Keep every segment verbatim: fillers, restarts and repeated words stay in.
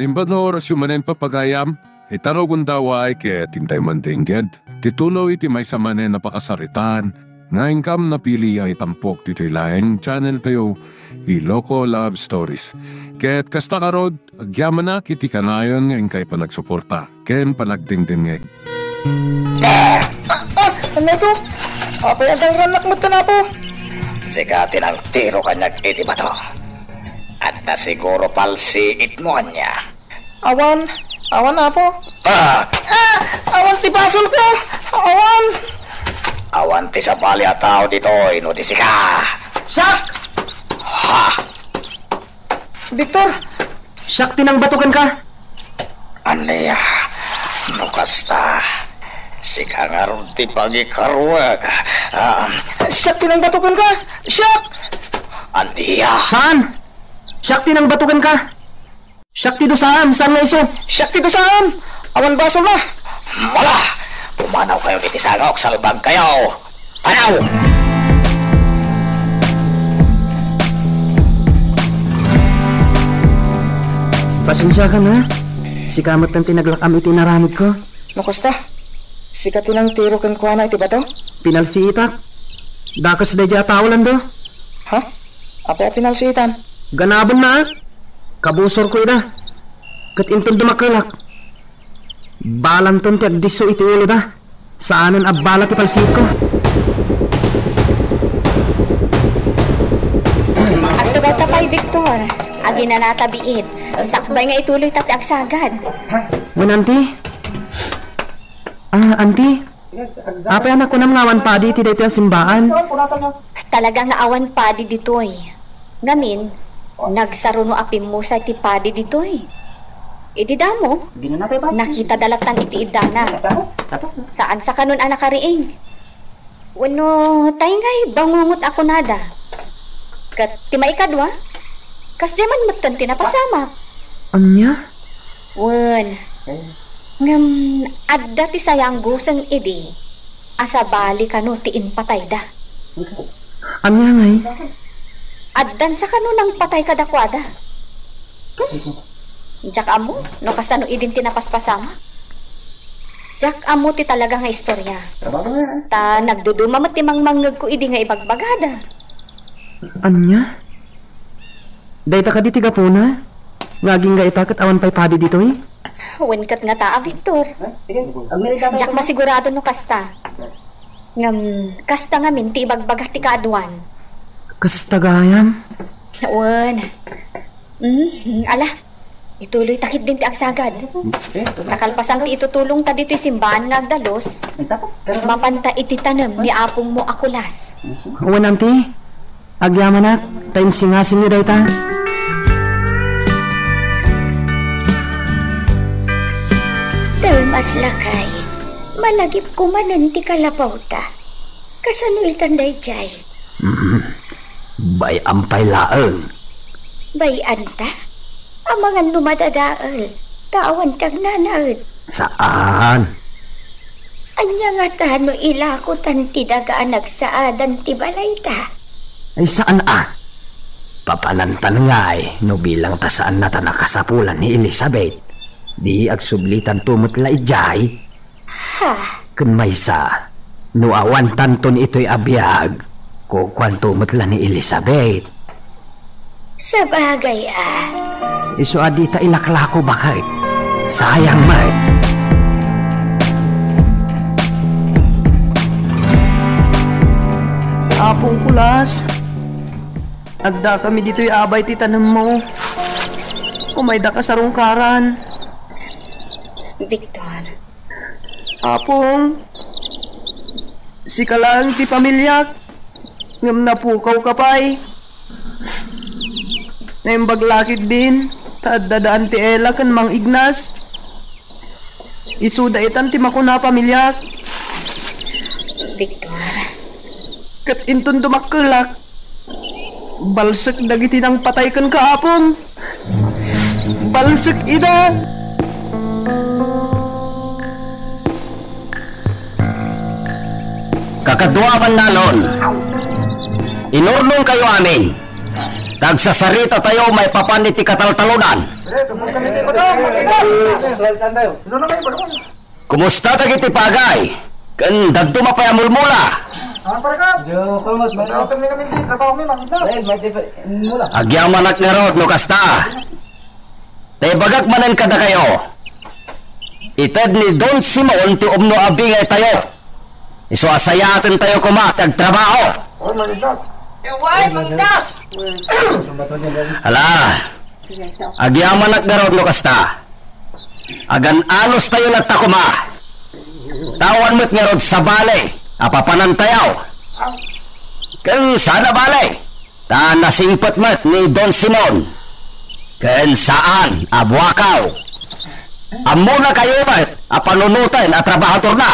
Imbag nga orasyo manen, pagayam, ita no gundaway ket intay mandengngeg ti tuloy ti maysa manen a pakasaritaan nga inkam napili a itampok ditoy laeng channel tayo, Iloko Love Stories. Ket kasta ngarud, agyamanak iti kanayon nga inkay panagsuporta ken panagdengdengngeg. Ah! Ah! Ah! Anay ko? Apay a dangranak met kan Apo? Sika ti nangtiro kaniak iti bato. Adda siguro palsiitmo ania. Awan, awan, Apo. Ah! Ah! Awan ti basolko! Awan! Awan ti sabali a tao ditoy no di sika. Siak! Ha! Victor! Siak ti nangbato kenka. Ania, no kasta, sika ngarud ti pangikaruek. Ah, siak ti nangbato kenka. Siak! Ania? Saan? Siak ti nangbato kenka. Siak ti dusaam, saan nga isu? Siak ti dusaam! Awan basolna! Mala! Pumanaw kayo iti sangok, salbag kayo! Panaw! Pasensiakan, ha? Sika met ti naglak-am iti inaramidko. No kasta, sika ti nangtiro kenkuana iti bato? Pinalsiitak. Dakes daydiay a tao, Lando. Ha? Apay a pinalsiitan? Ganabenna, a? Kabusorko ida. Ket inton dumakkelak, balanton ti agdisso iti uloda. Saanen a bala ti palsiitko. Agtugatta pay, Victor. Aginanata biit. Sakbay nga ituloyta ti agsagad. Wen, anti? Ah, anti? Apay a nakunam nga awan padi iti daytoy a simbaan? Talaga nga awan padi ditoy. Ngamin, nagsaruno a pimmusay ti padi ditoy. Idi damo, nakitada lattan iti iddana. Saan sakanon a nakariing. Wenno, tay ngay bangungot a kunada. Ket ti maikadua, kasdiay man metten ti napasamak. Ania? Wen, ngem adda ti sayanggosen idi a sabali kano ti impatayda. Ania ngay? Addan sakano nangpatay kadakuada. Diak ammo no kasano idin ti napaspasamak. Diak ammo ti talaga nga istorya. Ta nagduduma met ti mangmangngegko idi nga ibagbagada. Ania? Dayta kadi ti gapuna nga agingga ita ket awan pay padi ditoy? Wen ket ngata a, Victor. Diak masigurado no kasta. Ngem kasta ngamin ti ibagbaga ti kaaduan. Kasta gayam? Wen. Mm, ala, ituloyta ketdin ti agsagad. Nakalpasan ti itutulongta ditoy simbaan nga agdalus, mapanta iti tanem ni apongmo a kulas. Wen, anti? Agyamanak, ta insingasingyo dayta. Telmas lakay, malagipko manen ti kalapawta. Kasano itan daydiay? Mm, bay-am pay laeng. Bay-anta? Amangan no madadael, ta awan ti agnanaed. Saan? Ania ngata no ilakotan ti daga a nagsaadan ti balayta? Ay, saan a. Papanantan ngay no bilangta saannata nakasapulan ni Elizabeth. Di agsublitanto met la idiay. Ha? Ken maysa, no awantanton itoy a biag, kukuanto met la ni Elizabeth. Sabagay a. Isu a dita ilaklako baket. Sayang met. Apong Kulas, addakami ditoy abay ti tanemmo. Umaydaka sarungkaran. Victor. Apong, sika laeng ti pamiliak, ngem napukawka pay. Naimbag la ketdin, ta adda daan ti Ella ken Mang Ignas. Isuda itan ti makuna a pamiliak. Victor. Ket inton dumakkelak, balsek dagiti nangpatay kenka, Apong. Balsek ida. Kakadua a bannalon, inurnongkayo amin. Nagsasaritatayo maipapan iti kataltalonan. Kumusta dagiti pagay? Ken dadduma pay a mulmula? Agyamanak ngarud no kasta. Ta ibagak manen kadakayo, ited ni Don Simon ti umno a bingaytayo. Isu a sayaatentayo koma ti agtrabaho. Uy, Mangidas! Ala, agyamanak ngarud no kasta. Agan-anostayo latta koma. Ta awan met ngarud sabali a papanantayo. Ken saan a bali, ta nasingpet met ni Don Simon. Ken saan a buakaw. Ammona kayo met a panunoten a trabahadorna.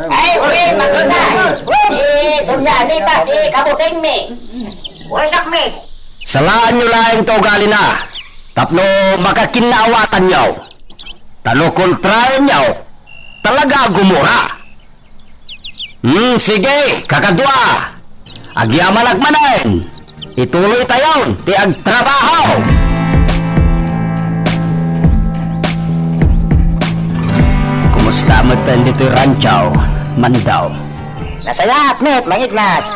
Ay, wen, Mangidas! Wen, eh, Doña Anita, ti kabutengmi. Ursakmi. Salaanyo laeng ti ugalina tapno makakinnaawatanyo. Ta no kontraenyo, talaga a gumura. Hmm, sige, kakadua. Agyamanak manen. Ituloytayon ti agtrabaho. Kumusta met ditoy rancho, Mandaw? Nasayaat met, Mangidas.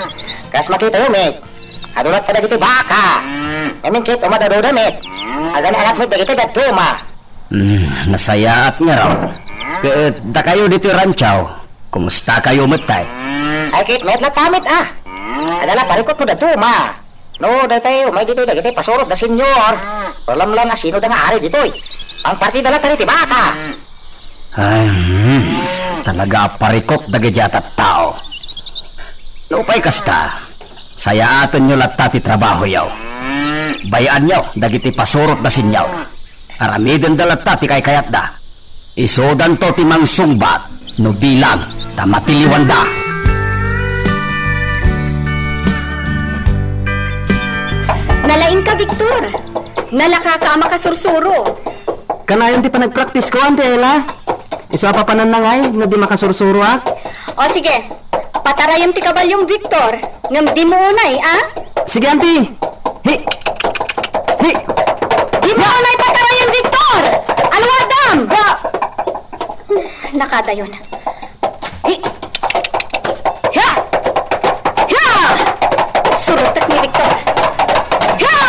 Kas makitayo met, adu latta dagiti baka. Ngamin ket umadaduda met. Agan-anak met dagiti dadduma. Hmm, nasayaat ngarud. Ket dakayo ditoy rancho, kumusta kayo met tay? Ay, ket met latta met, a. Adda la parikut no dadduma. No, daytay, umay ditoy dagiti pasurot da Señor. Alam lang a sino da nga ari ditoy. Pangpartida latta diti baka. Ay, hmm, talaga a parikut dagiti a tattao. Nupay kasta, sayaatenyo latta ti trabahoyo. Bay-anyo dagiti pasurot da Señor. Aramidenda latta ti kaykayatda. Isudanto ti mangsungbat no bilang ta matiliwanda. Nalaingka, Victor. Nalakaka a makasursuro. Kanayon ti panagpraktisko, Auntie Ella. Isu a papananna ngay no di makasursuroak. O sige, patarayem ti kabalyom, Victor. Ngem dimo unay, a? Sige, Auntie. Hi! Hi! Dimo unay patarayem, Victor! Aluadam! Nakadayon. Hi! Hia! Hia! Surutek ni Victor. Hia!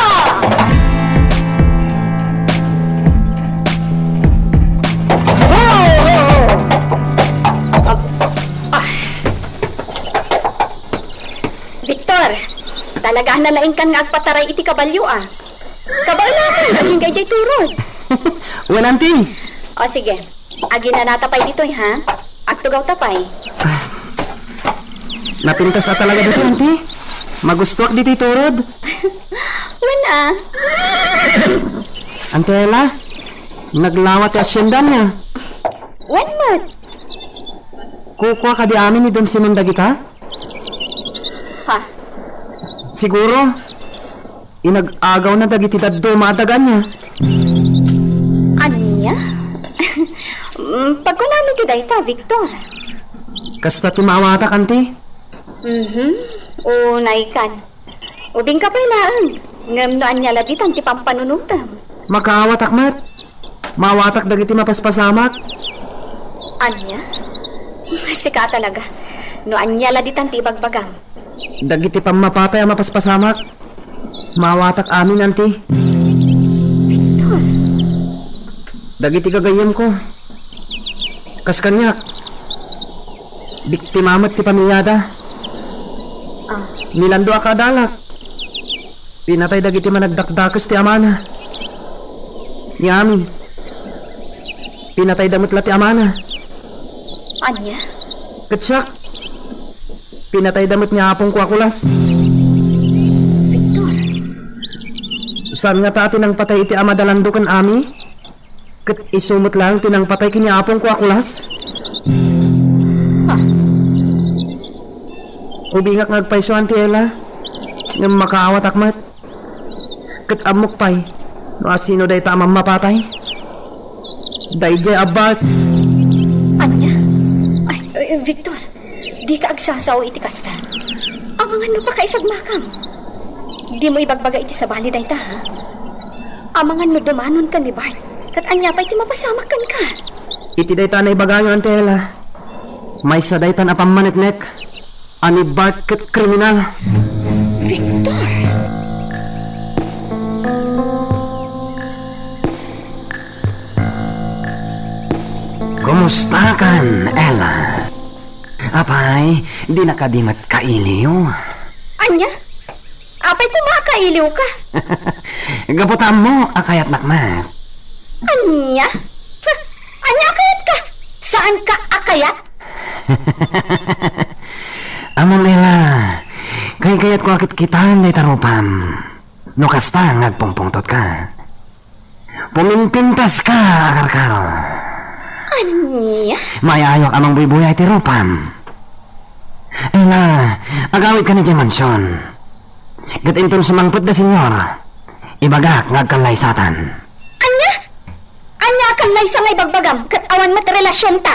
Oh! Ah! Victor, talaga a nalaingkan nga agpataray iti kabalyo, a. Kabaelakon, agingga idiay turod. Wen, Auntie. O, sige. Aginanata pay ditoy, ha? Agtugawta pay. Napintas a talaga ditoy, Auntie. Magustoak ditoy turod. Wen, a. Auntie Ella, naglawa ti asyenda, ania? Wen met. Kukua kadi amin ni Don Simon dagita? Ha? Siguro, inag-agawna dagiti dadduma a daga, ania? Ania? Mm, pagkunami ti dayta, Victor. Kasta ti maawatak, Auntie? Mhm. Unaykan. Ubingka pay laeng, ngem no ania la ditan ti pampanunotem? Makaawatak met. Maawatak dagiti mapaspasamak. Ania? Sika talaga. No ania la ditan ti ibagbagam? Dagiti pammapatay a mapaspasamak. Maawatak amin, Auntie. Victor. Dagiti gagayyemko. Kas kaniak. Biktima met ti pamiliada. Ah. Ni Lando a kaadalak. Pinatay dagiti managdakdakes ti amana. Ni Ami. Pinatayda met la ti amana. Ania? Ket siak. Pinatayda met ni apongko a kulas. Victor. Saan ngata ti nangpatay iti ama da Lando ken Ami? Ket isu met laeng ti nangpatay ken ni apongko a kulas? Ah. Ubingak nga agpayso, Auntie Ella, ngem makaawatak met. Ket ammok pay no asino dayta a mammapatay. Daydiay a bat. Ania? Ay, ay, Victor, dika agsasao iti kasta. Amangan no pakaisagmakam. Dimo ibagbaga iti sabali dayta, ha? Amangan no dumanonka ni Bart, ket ania pay ti mapasamak kenka? Iti dayta a naibagayo, Auntie Ella, maysa daytan a pammaneknek a ni Bart ket kriminal. Victor! Kumustakan, Ella? Apay, dina kadi met kailiw? Ania? Apay koma a kailiwka? Gapu ta ammo a kayatnak met. Ania? Ha? Ania a kayatka? Saanka a kayat? Ammom, Ella, kaykayatko a kitkitaen dayta rupam. No kasta nga agpungpungtotka, pumimpintaska a karkaro. Ania? Maayaayok a mangbuybuya iti rupam. Ella, agawidka idiay mansion. Ket inton sumangpet da Señor, ibagak nga agkallaysatan. Ania? Ania a kallaysa nga ibagbagam ket awan met relasionta?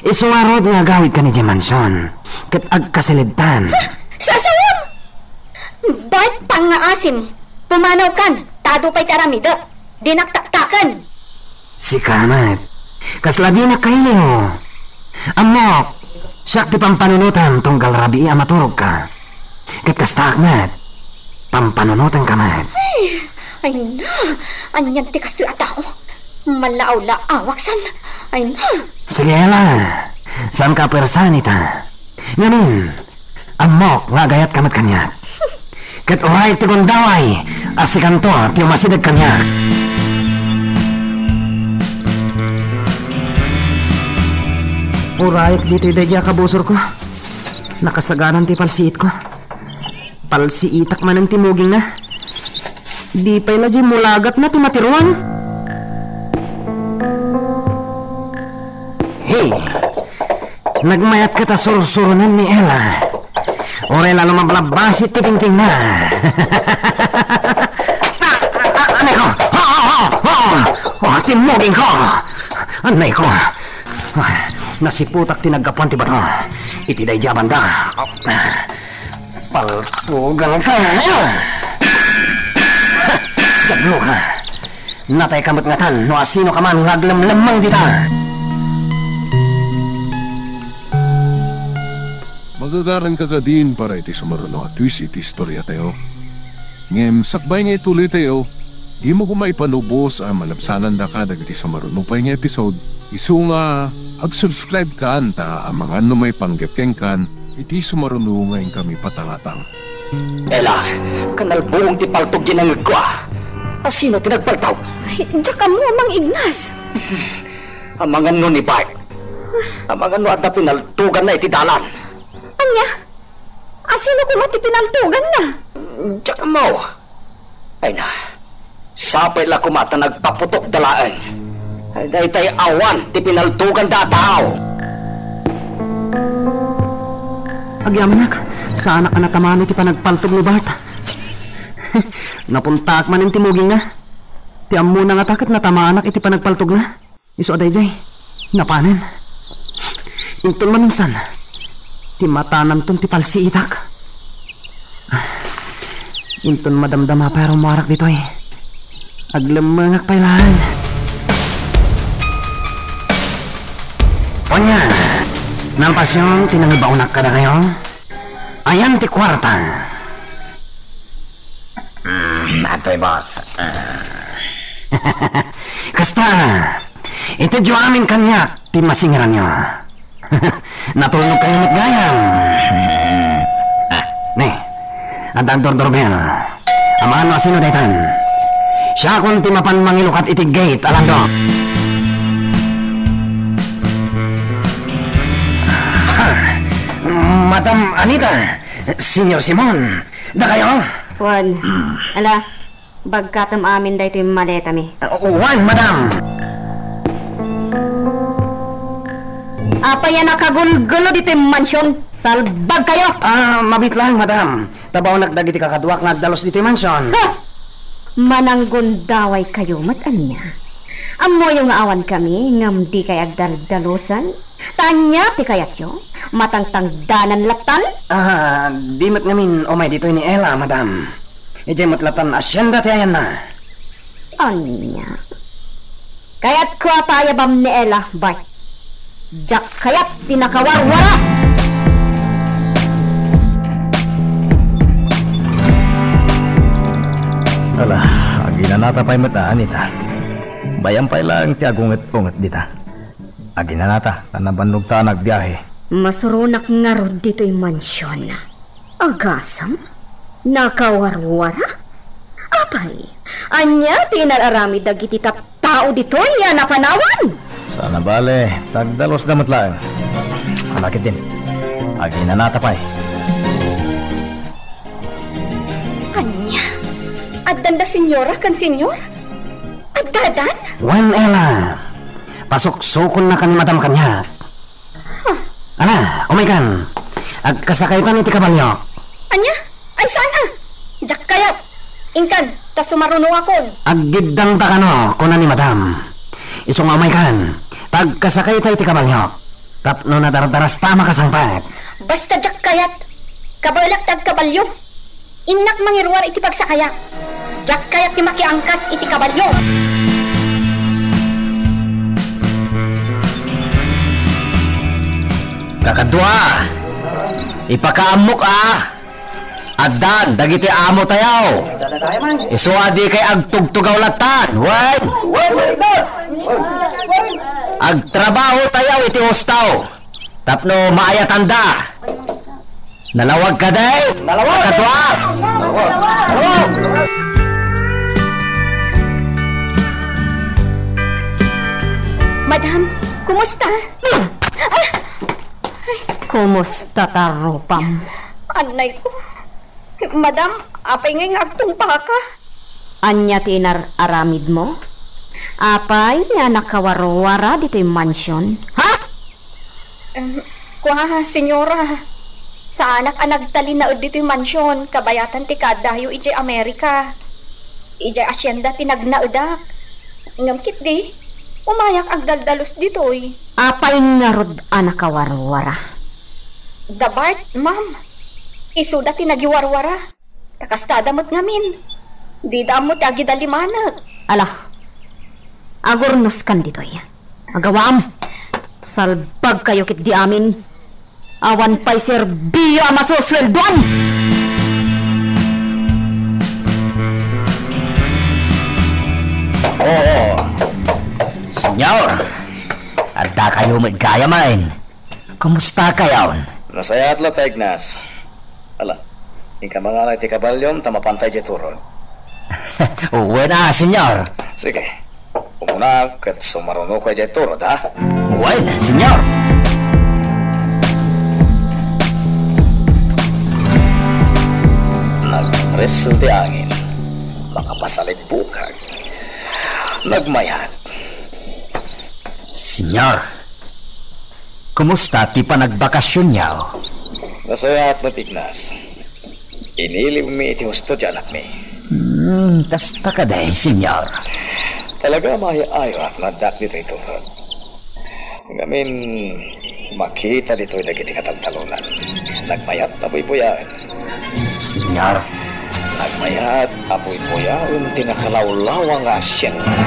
Isu ngarud nga agawidka idiay mansion ket agkasilidtan. Ha? Sasawem! Bart, pangngaasim. Pumanawkan, ta adu pay ti aramidek. Dinak taktaken. Sika met, kasla dinak kailiw. Ammok, siak ti pampanunotem tunggal rabii a maturogka. Ket kastaak met, pampanunotenka met. Ay, ay na, anian ti kastoy a tao? Manlaaw-laawaksan. Ay na. Sige, Ella, saanka a puersaen ita. Ngamin, ammok nga agayatka met kaniak. Ket urayek ti gundaway a sikanto ti umasideg kaniak. Urayek ditoy daydiay a kabusorko. Nakasaganan ti palsiitko. Palsiitak manen ti mugingna. Di pay la diay mulagatna ti matiruan. Hey! Nagmayatka ta sursuronen ni Ella. Uray la lumablabbasi ti pingpingna. Ah, ah, ah, anay ko! Oh, oh, oh, oh! Oh, timmuging ko! Anay ko! Ah, nasiputak ti naggapuan ti bato. Iti daydiay a banda. Paltuganka. Diabloka. Natayka met ngatan no asinoka man nga aglemlemmeng dita. Magagaranka kadin para iti sumaruno a twist iti istoriatayo. Ngem sakbay nga ituloytayo, dimo koma ipanubos a malabsanandaka dagiti sumaruno pay nga episode. Isu nga ag-subscribe kan ta amangan no maipanggep kenkan iti sumaruno nga inkami patangatang. Ella, kanalbuong ti paltog ti nangngegko, a. Asino ti nagpaltog? Ay, diak ammo, Mang Ignas. Amangan no ni Bart. Amangan no adda pinaltoganna iti dalan. Ania? Asino koma ti pinaltoganna? Diak ammo. Ay na, sapay la koma ta nagpaputokda laeng. Daytay awan ti pinaltoganda a tao. Agyamanak, saanak a natamaan iti panagpaltog ni Bart. Napuntaak manen ti mugingna. Ti ammona ngata ket natamaanak iti panagpaltogna. Isu a daydiay, napanen. Inton maminsan, ti matananton ti palsiitak. Inton madamdama pay a rummuarak ditoy, aglemmengak pay laeng. Ania, nalpasen ti nangibaonak kadakayo? Ayan ti kuarta. Mm, adtoy, boss. Ah. Kasta, itedyo amin kaniak ti masingeranyo. Natulnogkayo met gayam. Ah, ne, adda agdurdurber. Amangan no asino daytan. Siakon ti mapan mangilukat iti gate a landok. Ah, Madam Anita, Señor Simon, dakayo? Wen. Ala, bagkatem amin daytoy maletami. Uh, wen, madam. Apay a nakagulgulo ditoy mansion? Salbagkayo! Ah, mabiit laeng, madam. Tabaonak dagiti kakaduak nga agdalus ditoy mansion. Ha! Mananggundawaykayo met ania? Ammoyo nga awan kami ngem dikay agdaldalusan? Ta ania ti kayatyo? Matangtangdanan lattan? Ah, di met ngamin umay ditoy ni Ella, madam. Idiay met latan asienda ti ayanna. Ania? Kayatko a paayabam ni Ella, Bart. Diak kayat ti nakawarwara! Ala, aginanata pay met a, Anita. Bay-am pay laeng ti agunget-unget dita. Aginanata, ta nabannogta a nagbiahe. Masuronak ngarud ditoy mansion. Agasem? Nakawarwara? Apay, ania ti inar-aramid dagiti tattao ditoy a napanawan? Saan a bale, ta agdalusda met laeng. Ala ketdin. Aginanata pay. Ania? Addan da senyora ken senyor? Addadan? Wen, Ella. Pasuksukonna ni madam kaniak. Ala, umaykan. Agkasakaytan iti kabalio. Ania? Ay, saan a? Diak kayat. Inkan, ta sumarunoakon. Aggiddangta kano, kuna ni madam. Isu nga umaykan, ta agkasakayta iti kabalio. Tapno nadardarasta a makasangpet. Basta diak kayat. Kabaelak ti agkabalio. Innak mangiruar iti pagsakayak. Diak kayat ti makiangkas iti kabalio. Kakadua, ipakaammok a addan dagiti amotayo. Isu a dikay agtugtugaw lattan. Wen, agtrabahotayo iti husto tapno maayatanda. Nalawag kadi? Nalawag! Kakadua! Nalawag! Nalawag! Madam, kumusta? Ah! Kumusta ta rupam? Anay ko. Madam, apay ngay nga agtungpaka? Ania ti inar-aramidmo? Apay nga nakawarwara ditoy mansion? Ha? Em, kua, senyora, saanak a nagtalinaed ditoy mansion, kabayatan ti kaaddayo idiay Amerika. Idiay asienda ti nagnaedak. Ngem ketdi, umayak agdaldalus ditoy. Apay ngarud a nakawarwara? Da Bart, ma'am. Isuda ti nagiwarwara. Ta kastada met ngamin. Dida ammo ti agidalimanek. Ala, agurnoskan ditoy. Agawam, salbagkayo ketdi amin. Awan pay serbio a masusueldoan. Oo. Señor, addakayo met gayamen. Kumusta kayon? Nasayaat latta, Ignas. Ala, inka mangala iti kabalyom ta mapanta idiay turod. Wen a, señor. Sige. Umuna ket sumarunoka idiay turod, ha? Wen, señor. Nagresul ti angin. Makapasalibbukag. Nagmayat. Señor, kumusta ti panagbakasionyo? Nasayaat met, Ignas. Iniliwmi iti husto ti anakmi. Hmm, kasta kadi, señor? Talaga a maayo-ayoak no addaak ditoy turod. Ngamin, makita ditoy dagiti kataltalonan. Nagmayat a buybuyaen. Señor. Nagmayat a buybuyaen ti nakalawlawa nga asienna.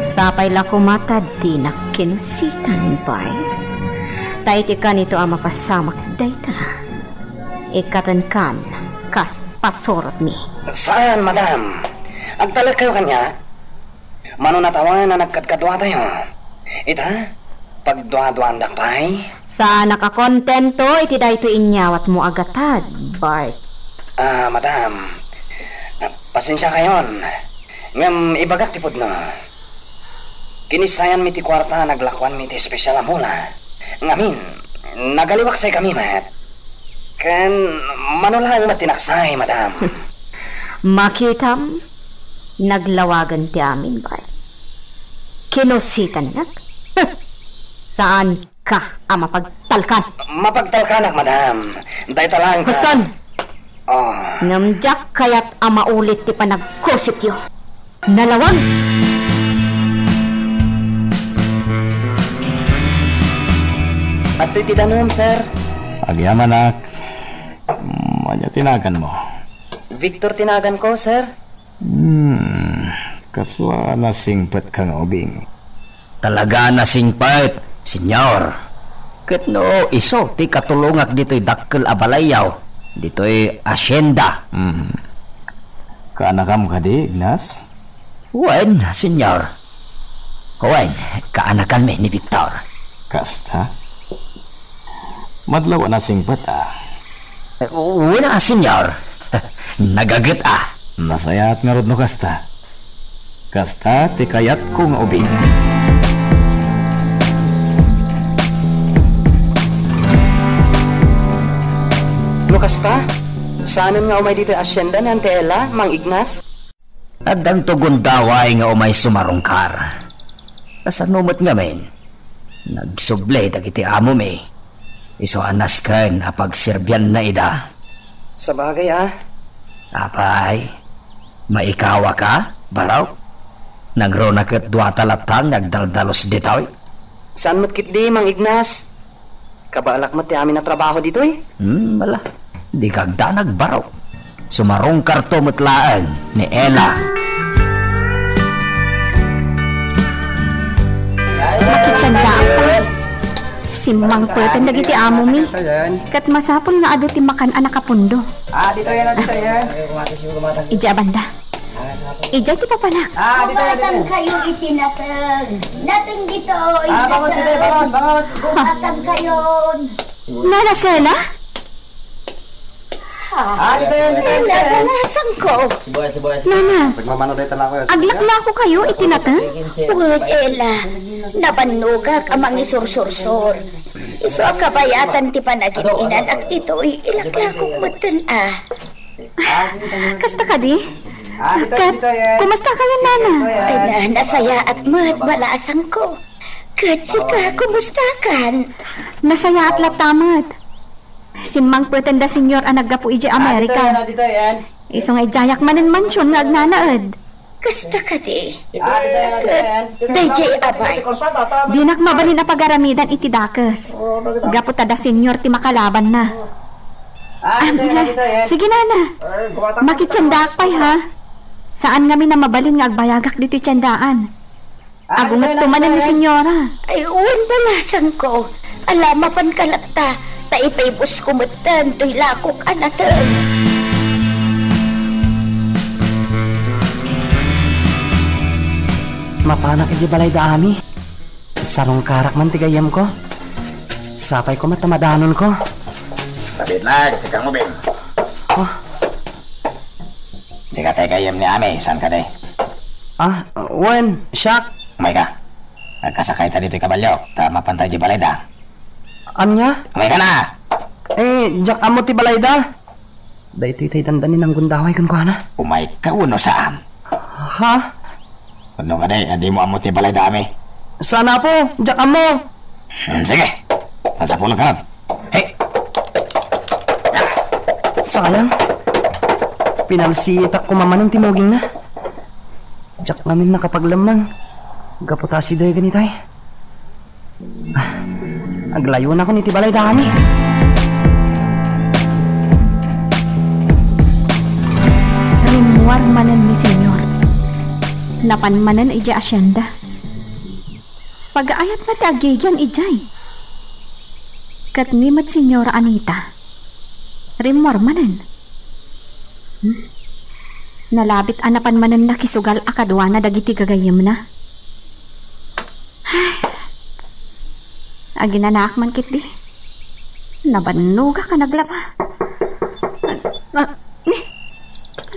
Sapay la koma ta dinak kinusitan, bay. Ta iti kanito a mapasamak dayta, ikkatenkan kas pasurotmi. Saan, madam. Agtalekkayo kaniak? Mano natawen a nagkadkaduatayo? Ita, pagduaduaandak pay? Saanak a kontento iti daytoy inyawatmo a gatad, Bart. Ah, madam, ah, pasensiakayon, ngem ibagak ti pudno. Kinissayanmi ti kuarta a naglakuanmi iti espesial a mula. Ngamin, nagaliwaksay kami met. Ken mano laeng met ti naksay, madam? Makitam, naglawagen ti amin, bay. Kinusitannak? Saanka a mapagtalkan? Mapagtalkanak, madam. Dayta laeng ta— Kuston! Ah. Ngem diak kayat a maulit ti panagkusityo. Nalawag! Ditoy ti danum, sir. Agyamanak. Mm, ania ti naganmo? Victor ti naganko, sir. Hmm, kasla a nasingpetka nga ubing. Talaga a nasingpet, Señor. Ket no isu ti katulongak ditoy dakkel a balayyo, ditoy hacienda. Hmm. Kaanakam kadi, Ignas? Wen, Señor. Wen, kaanakanmi ni Victor. Kasta? Madlaw a nasingpet a. Wen a, Señor. Nagaget a. Nasayaat ngarud no kasta. Kasta ti kayatko nga ubing. No kasta, saanen nga umay ditoy hacienda ni Auntie Ella, Mang Ignas? Addanto gundaway nga umay sumarungkar. Kasano met ngamin? Nagsubli dagiti amomi. Isu a nasken a pagserbianna ida. Sabagay a. Apay, maikawaka, barok? Nangruna ket duata latta nga agdaldalus ditoy? Saan met ketdi, Mang Ignas? Kabaalak met ti amin a trabaho ditoy? Hmm, ala. Dika agdanag, barok. Sumarungkarto met laeng ni Ella. Makitiendaak pay. Simmangpeten dagiti amomi. Ket masapul nga adu ti makan a nakapundo. Ah, dito yan, dito yan. Idiay a banda. Idiay ti papanak. Ah, dito yan, dito yan. Kayo iti nateng. Nateng dito, ah, bangon, sige, bangon, bangon. Bumatang kayo. Nana Sela? Ah, dito yan, dito yan, dito yan. Nana, nasangko? Nana, aglaklako kayo iti nateng? Wen, Ella, nabannogak a mangisursursor. Isu a kabayatan ti panagin-inanak ditoy, ilaklakok metten a. Kasta kadi? Ket, kumusta kayo, Nana? Ay, na, nasayaat met, wala a sangko. Ket sika, kumusta kan? Nasayaat latta met. Simmangpeten da Señor a naggapu idiay Amerika. Isu nga idiayak manen mansion nga agnanaed. Kasta kadi. Ket daydiay abay. Dinak mabalin a pagaramidan iti dakes. Gapu ta da Señor ti makalabanna. Ah, sige, Nana. Makitiendaak pay, ha? Saan ngamin a mabalin nga agbayagak ditoy tiendaan. Agungetto manen ni Señora. Ay, wen, balasangko. Ala, mapanka latta, ta ipaibusko metten toy lakok a nateng. Mapanak iti balay da Ami. Sarungkarak man ti gayyemko. Sapay koma ta madanonko. Tabitlag, sika nga ubing. Oh. Sika ti gayyem ni Ami, saan kadi? Ah, wen, siak. Umayka. Agkasakayta ditoy kabalio, ta mapanta idiay balayda. Ania? Umayka na! Eh, diak ammo ti balayda. Daytoy tay dandani nanggundaway kenkuana. Umayka wenno saan? Ha? Wenno kadi, a dimo ammo ti balayda Ami? Saan, Apo, diak ammo. Hmm, sige. Masapulka. Hey! Sayang. Pinalsiitak koma manen ti mugingna. Diak ngamin nakapaglemmeng. Gapu ta asidegen itay. Ah, aglayonakon iti balay da Ami. Rimmuar manen ni Señor. Napan manen idiay asienda. Pagaayatna ti agigian idiay. Ket ni met Señora Anita, rimmuar manen. Hmm? Nalabit a napan manen nakisugal a kaduana dagiti gagayyemna. Ay, aginanaak man ketdi. Nabannogak a naglaba. Ah, ni,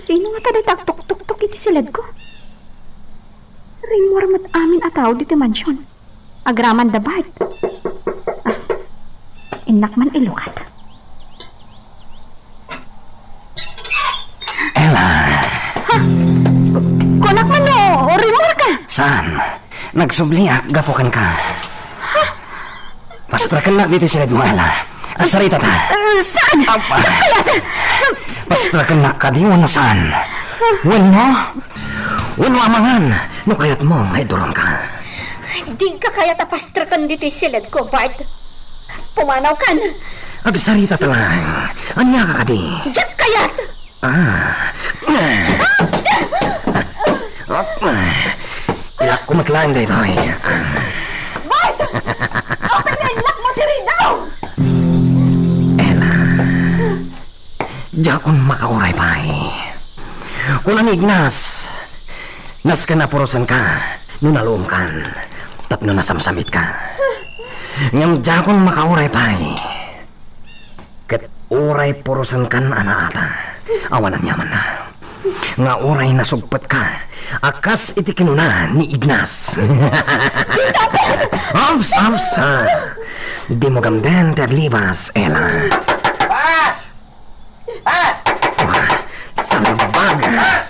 sino ngata dayta agtuktuktok iti siledko? Rimmuar met amin a tao ditoy mansion. Agraman da Bart. Ah, innak man ilukat. Ella. Ha? Kunak man no, rimmuar ka? Saan? Nagsubliak gapu kenka. Ha? Pastrakennak ditoy siledmo, Ella. Agsaritata. Eh, saan? Apa? Diak kayat. Pastrakennak kadi wenno saan? Wenno? Wenno amangan no kayatmo nga iduronka. Dinka kayat a pastreken ditoy siledko, Bart. Pumanawkan! Agsarita ta lang. Ania ka kadi? Diak kayat! Ah. Ilakko met laeng daytoy. Bart! Apay nga inlakmo ti ridaw? Ella. Diakon makauray pay. Kuna ni Ignas, nasken a purosenka no naluomkan tapno nasamsamitka. Ngem diakon makauray pay. Ket uray purosenkan a naata, awan aniamanna. Nga uray nasugpetka, a kas iti kinuna ni Ignas. Ops, ops, ah. Dimo gamden ti aglibas, Ella. Pas! Pas! Wah, salbag! Pas!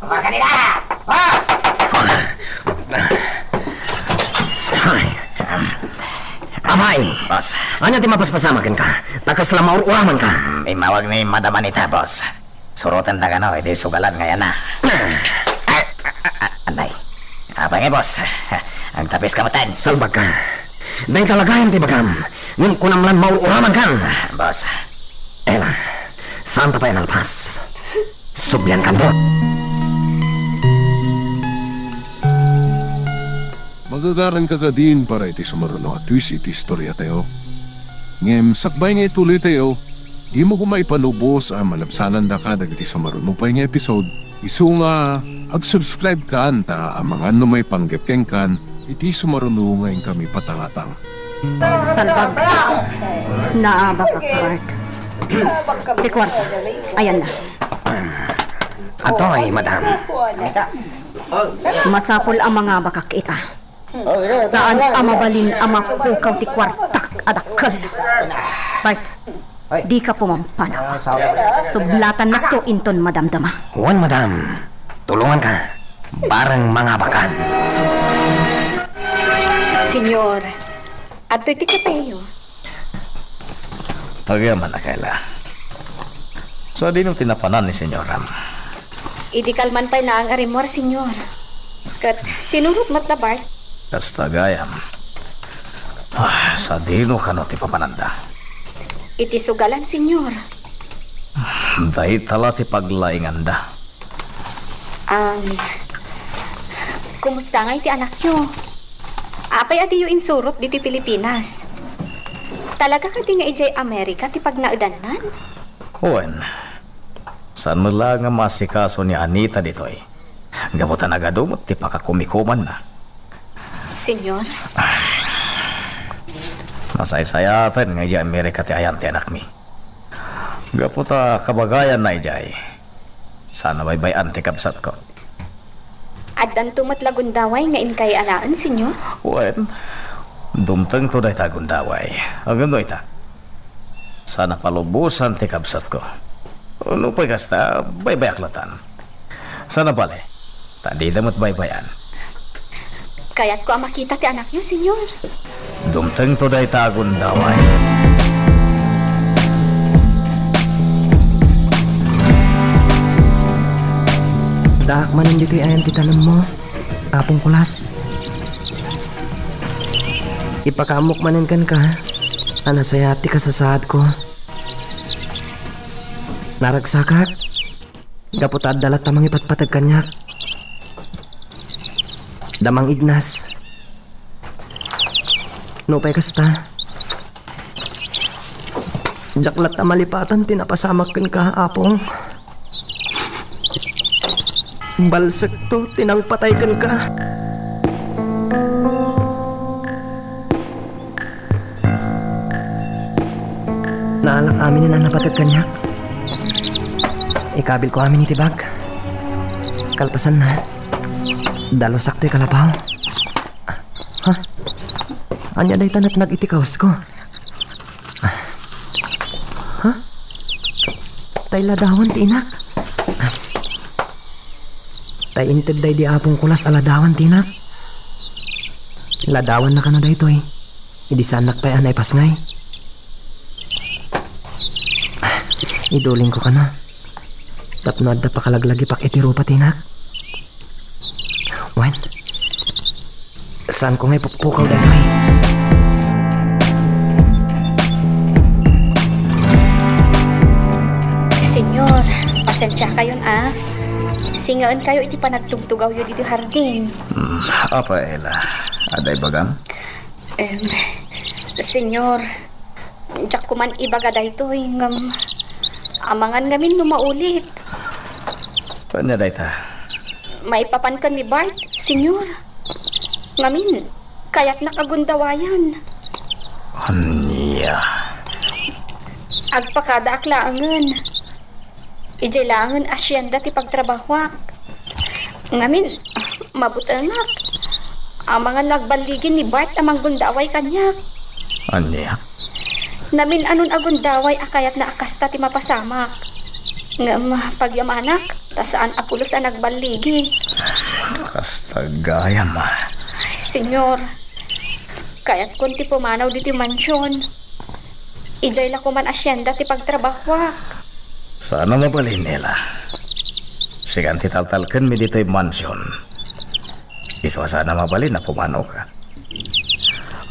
Kumakadila! Pas! Ay. Amay! Boss. Ania ti mapaspasamak kenka? Ta kasla maur-uramanka. Mm, immawag ni Madam Anita, boss. Surotenta kano iti sugalan nga yana. Ah, ah, ah, ah, anay. Apay nga, boss? Agtapiska metten. Salbagka. Dayta la gayam ti ibagam. Ngem kunam lan maur-uramankan. Boss. Ella, saanta pay a nalpas. Subliankanto. Magagaranka kadin para iti sumaruno a twist iti istoriatayo. Ngem sakbay nga ituloytayo, dimo koma ipalubos a malabsanandaka dagiti sumaruno pay nga episode, isu nga ag-subscribe kan ta amangan no maipanggep kenkan iti sumaruno nga inkami patangatang. Salbag. Naabakak, Bart. Ti kuarta. Ayanna. Adtoy, madam. Masapul a mangabakak ita. Saan a mabalin a mapukaw ti kuartak a dakkel. Bart, dika pumampanaw. Sublatannakto inton madamdama. Wen, madam. Tulonganka. Bareng mangabakan. Senyor, adtoy ti kapeyo. Agyamanak, Ella. Sadino ti napanan ni senyoram? Idi kalman pay laeng a rimmuar, senyor. Ket sinurot met da, Bart. Kasta gayam. Ah, sadino kano ti papananda? Iti sugalan, senyor. Dayta la ti paglainganda. Um, kumusta ngay ti anakyo? Apay a diyo insurot ditoy Pilipinas? Talaga kadi nga idiay Amerika ti pagnaedannan? Wen, saan met la nga maasikaso ni Anita ditoy. Gapu ta nagadu met ti pakakumikumanna. Senyor? Nasaysayaten nga idiay Amerika ti ayan ti anakmi. Gapu ta kabagayanna idiay, saan a baybay-an ti kabsatko. Addanto met la gundaway nga inkay alaen, senyor? Wen, dumtengto dayta a gundaway. Ngem no ita, saan a palubosan ti kabsatko. No pay kasta, baybayak latan. Saan a bale, ta dida met baybay-an. Kayatko a makita ti anakyo, senyor. Dumtengto dayta a gundaway. Daak manen ditoy ayan ti tanemmo, Apong Kulas. Ipakaammok manen kenka a nasayaat ti kasasaadko. Naragsakak. Gapu ta adda latta mangipatpateg kaniak. Da Mang Ignas. Nupay kasta, diak latta malipatan ti napasamak kenka, Apong. Balsekto ti nangpatay kenka. Naalak aminen a napateg kaniak. Ikabilko amin iti bag. Kalpasanna, dalusak toy kalapaw. Ha? Ania dayta natnag iti kawasko? Ha? Tay ladawan ti inak? Tay inted daydi Apong Kulas a ladawan ti inak? Ladawanna kano daytoy? Idi saannak pay a naipasngay. Idulingko kano. Tapno adda pakalaglagipak iti rupa ti inak. Wen, saanko nga ipukpukaw daytoy. Sensiakayon, a. Singaenkayo iti panagtugtugawyo ditoy hardin. Hmm, apay, Ella? Adda ibagam? Em, Senyor, diak ko man ibaga daytoy, ngem amangan ngamin no maulit. Ania dayta? Maipapan ken ni Bart, Senyor. Ngamin, kayatnak a gundawayan. Ania? Agpakadaak laengen. Idiay laengen a sienda ti pagtrabahoak. Ngamin, mabutengak. Amangan no agballigi ni Bart a manggundaway kaniak. Ania? Namin-anon a gundaway a kayatna a kasta ti mapasamak. Ngem pagyamanak, ta saan a pulos a nagballigi. Kasta gayam, a. Senyor, kayatkon ti pumanaw ditoy mansion. Idiay la koman a sienda ti pagtrabahoak. Saan a mabalin, Ella. Sikan ti taltalkenmi ditoy mansion. Isu a saan a mabalin a pumanaw ka.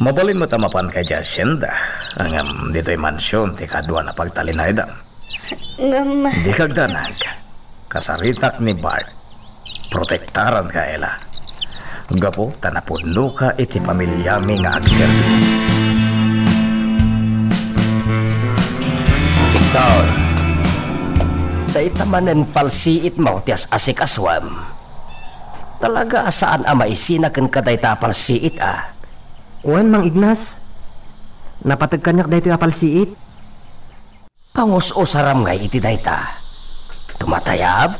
Mabalin met a mapanka idiay hacienda, ngem ditoy mansion ti kaduan a pagtalinaedam. Ngem... Dika agdanag. Kasaritak ni Bart. Protektaranka, Ella. Gapu ta napudnoka iti pamiliami nga agserbi. Victor, dayta manen palsiitmo ti as-asikasuem. Talaga a saan a maisina kenka dayta a palsiit, a. Wen, Mang Ignas. Napateg kaniak daytoy a palsiit. Pangus-usaram ngay iti dayta. Tumatayab?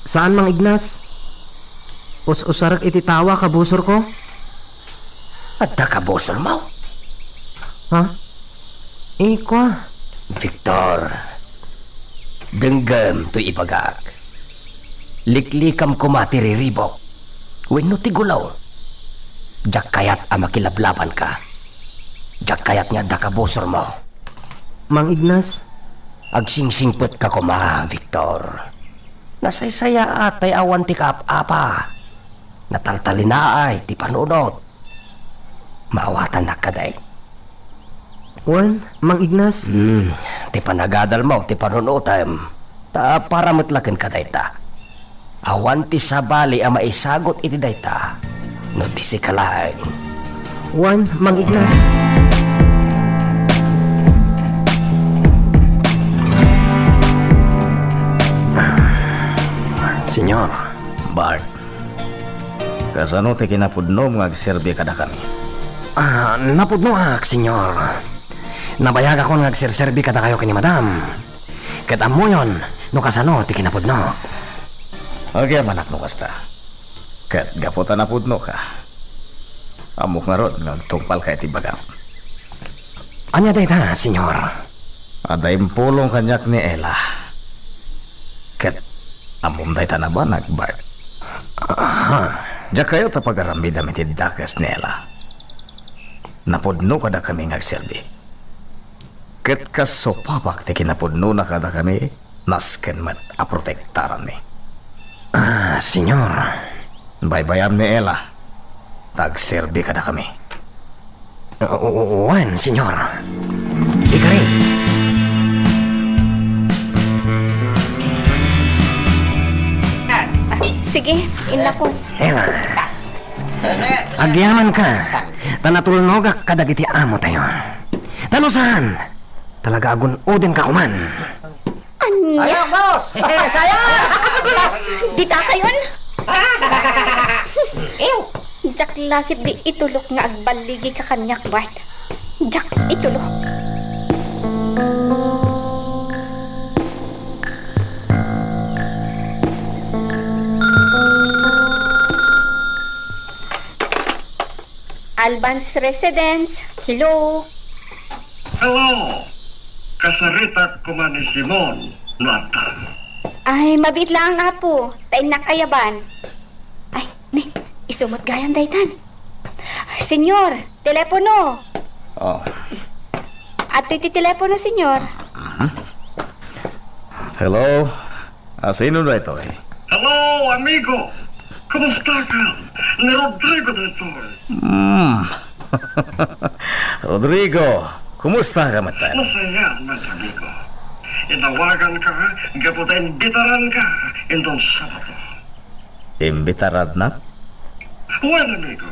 Saan, Mang Ignas. Us-usarek iti tao a kabusorko. Adda kabusormo? Ha? Ikua. Victor, denggem toy ibagak. Liklikam koma ti riribuk wenno ti gulaw. Diak kayat a makilablabanka. Diak kayat nga adda kabusormo. Mang Ignas? Agsingsingpetka koma, Victor. Nasaysayaat tay awan ti kaap-apa. Nataltalinaay ti panunot. Maawatannak kadi? Wen, Mang Ignas. Hmm, ti panagadalmo ti panunotem. Ta para met la kenka dayta. Awan ti sabali a maisagut iti dayta no di sika laeng. Wen, Mang Ignas. Senyor. Bart, kasano ti kinapudnom nga agserbi kadakami? Ah, napudnoak, Senyor. Nabayagakon nga agserserbi kadakayo ken ni Madam. Ket ammoyon no kasano ti kinapudno. Agyamanak no kasta. Ket gapu ta napudnoka, ammok ngarud nga agtungpalka iti bagak. Ania dayta, Senyor? Adda impulong kaniak ni Ella. Ket ammom dayta nabanag, Bart. Aha. Diak kayat a pagaramidam iti dakes ni Ella. Napudno kadakami nga agserbi. Ket kas supabak ti kinapudnona kadakami, nasken met a protektaranmi. Ah, Senyor. Baybayam ni Ella, ta agserbi kadakami. O-, o-, wen, Senyor. Ikari. Ah, sige, innakon. Ella. Agyamanka, ta natulnogak kadagiti amotayo. Ta no saan, talaga agun-odenka koman. Ania? Sayang, boss! Sayang! Dita kayon? Ew! Diak la ketdi itulok nga agballigika kaniak, Bart. Diak itulok. Albans Residence, hello? Hello! Kasaritak koma ni Simon, no adda. Ay, mabiit laeng, Apo, ta innak ayaban. Ay, ni, isu met gayam daytan. Senyor, telepono. Oh. Adtoy ti telepono, Senyor. Mhm. Hello? Ah, sino daytoy? Hello, amigo. Kumusta ka? Ni Rodrigo daytoy. Hmm. Rodrigo, kumusta ka met? Masaya man, amigo. Inawaganka gapu ta imbitaranka inton Sabado. Imbitarannak? Wen, amigo.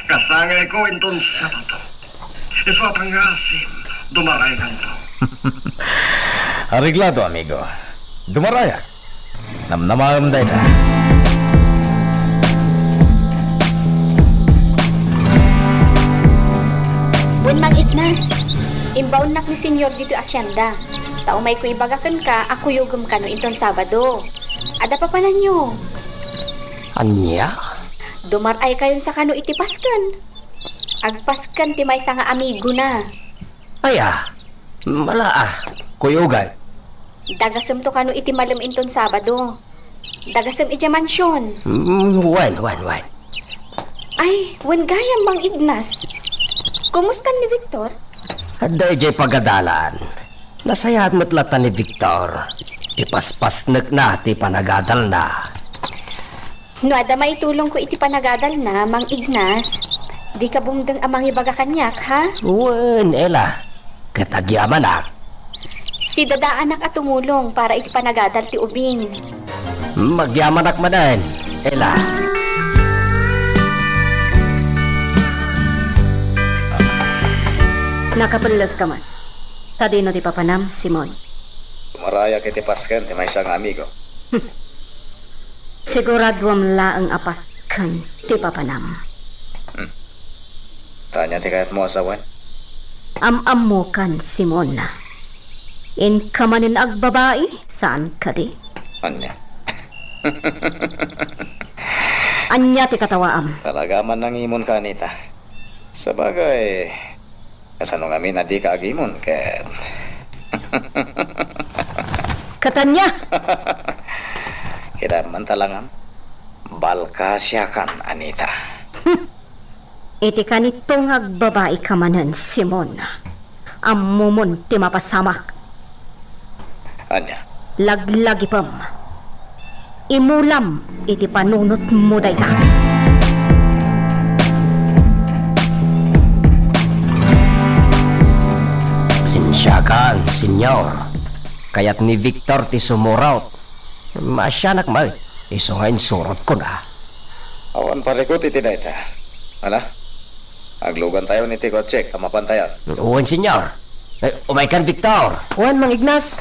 Kasangayko inton Sabado. Isu a pangngasim, dumaraykanto. Areglado, amigo. Dumarayak. Namnamaem dayta. Wen, Mang Ignas, imbaonnak ni Senyor ditoy asienda, ta umayko ibaga kenka a kuyogem kano inton Sabado. Adda papananyo? Ania? Dumar-aykayon sa kano iti pasken. Agpasken ti maysa nga amigona. Aya, mala a, kuyogak. Dagasemto kano iti malem inton Sabado. Dagasem idiay mansion. Mm, wen, wen, wen. Ay, wen gayam, Mang Ignas. Kumusta ni Victor? Adda idiay pagadalan. Nasayaat met latta ni Victor. Ipaspasnekna ti panagadalna. No adda maitulongko iti panagadalna, Mang Ignas, dika bumdeng a mangibaga kaniak, ha? Wen, Ella. Ket agyamanak. Sidadaanak a tumulong para iti panagadal ti ubing. Magyamanak manen, Ella. Nakapelleska man. Sadino ti papanam, Simon? Dumarayak iti pasken ti maysa nga amigo. Siguraduam laeng a pasken ti papanam. Hmm. Ania ti kayatmo a sawen? Am-ammokan, Simon. Inka manen agbabai, saan kadi? Ania? Ania ti katawaam? Talaga man nangimonka, Anita. Sabagay, kasano ngamin a dika agimon ket Ket ania? Kitaem man ta langam. Balkasiakan, Anita. Hmm. Iti kanito nga agbabaika manen, Simon, ammomon ti mapasamak. Ania? Laglagipem. Imulam iti panunotmo dayta. Pasensiakan, Senyor. Kayat ni Victor ti sumurot. Maasianak met, isu nga insurotkona. Awan parikut iti dayta. Ala, aglugantayon iti kotsek a mapantayon. Wen, Senyor. Eh, umaykan, Victor. Wen, Mang Ignas.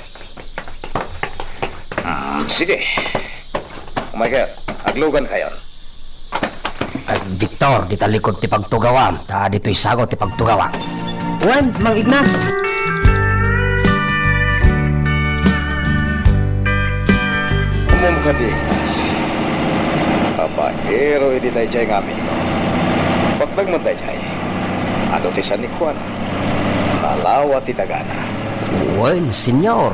Hmm, sige. Umaykayon, aglugankayon. Ay, Victor, dita likod ti pagtugawam, ta ditoy sago ti pagtugawak. Wen, Mang Ignas. Ummom kadi, Ignas. Babaero iti daydiay nga amigo. Baknang met daydiay. Adu ti sanikuana. Nalawa ti dagana. Wen, Senyor.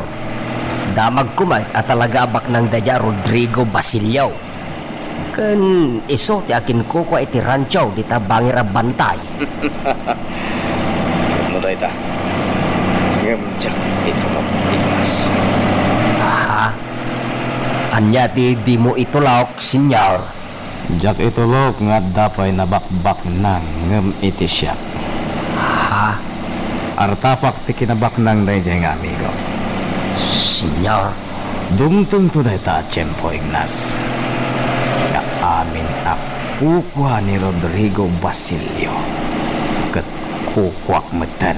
Damagko met a talaga a baknang daydiay a Rodrigo Basilio. Ken isu ti akinkukua iti rancho dita bangir a bantay. Ket no dayta, ngem diak itulok, Ignas. Aha? Ania ti dimo itulok, Senyor? Diak itulok nga adda pay nabakbaknang ngem iti siak. Ha? Artapak ti kinabaknang daydiay nga amigo. Senyor. Dumtengto dayta a tiempo, Ignas, nga amin a kukua ni Rodrigo Basilio ket kukuak metten.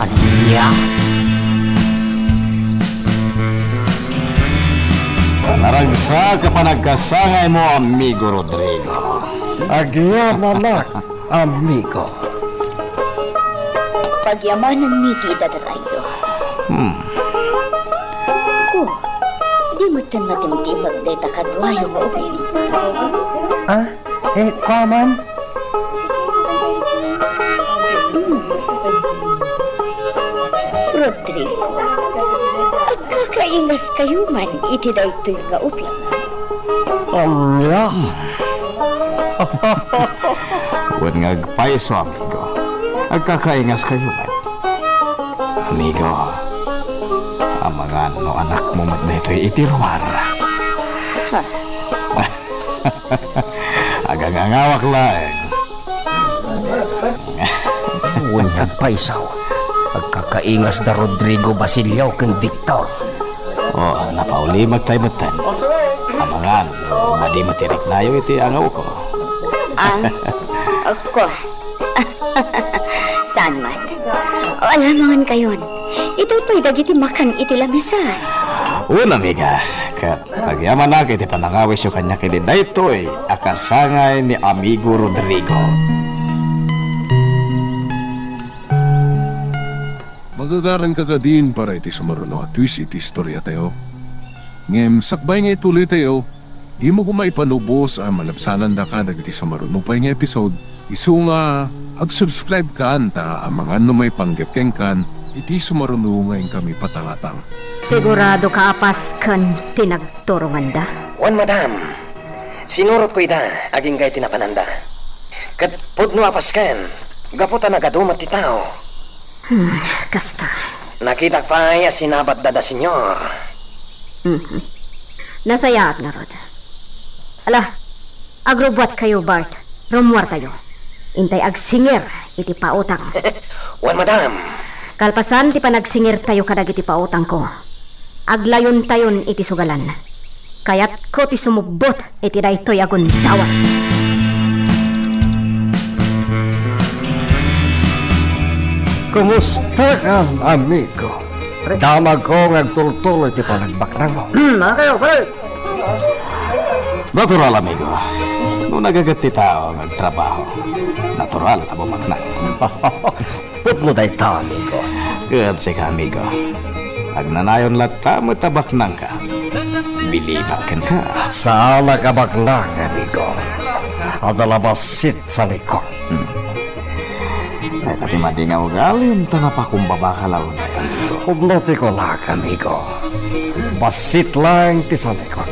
Ania? Panaragsak a panagkasangaymo, amigo Rodrigo. Agyamanak, amigo. Pagyamanenmi ti idadarayyo. Hmm. Ko, di metten matimtimag dayta kaduayo nga ubing. Ah, eh, kuaman? Hmm. Rodrigo, agkakaingaskayo man iti daytoy nga ubing. Ania? Wen nga agpayso, amigo. Agkakaingaskayo met. Amigo, amangan no anakmo met daytoy iti ruar. Ha? Agangangawak laeng. Wen nga agpayso, agkaka- Kaingas da Rodrigo, Basilio, ken Victor. O, napaulimagtay metten. Amangan, madi met ti riknayo iti angawko. Ah, ako. Saan man? O, alamangan kayon. Itay pay dagiti makan iti lamisan. Una, amiga, ket agyamanak iti panangawisyo kaniak idi daytoy a kasangay ni amigo Rodrigo. Magagaranka kadin para iti sumaruno a twist iti istoriatayo. Ngem sakbay nga ituloytayo, dimo koma ipanubos a malabsanandaka dagiti sumaruno pay nga episode. Isu nga, ag-subscribe kan ta amangan no maipanggep kenkan iti sumaruno nga inkami patangatang. Sigurado ka a pasken ti nagturonganda? Wen, madam. Sinurotko ida agingga iti napananda. Ket pudno a pasken, gapu ta nagadu met ti tao. Hmm, kasta. Nakitak pay a sinabatda da, Señor. Mhm. Nasayaat ngarud. Ala, agrubbuatkayo, Bart. Rummuartayo. Intay agsingir iti pautang. Wen, madam. Kalpasan ti panagsingirtayo kadagiti pautangko, aglayontayon iti sugalan. Kayatko ti sumubbot iti daytoy a gundaway. Kumusta ka, amigo? Damagko nga agtultuloy ti panagbaknangmo. Hmm, okay, okay. Natural, amigo. No nagaget ti tao nga agtrabaho, natural ta bumaknang. Pudno dayta, amigo. Ket sika, amigo, agnanayon latta met a baknangka. Bilibak kenka. Saanak a baknang, amigo. Adda la bassit sanikon. Hmm. Dayta ti madi nga ugalim ta napakumbabaka la unay, amigo. Pudno ti kunak, amigo. Bassit laeng ti sanikon.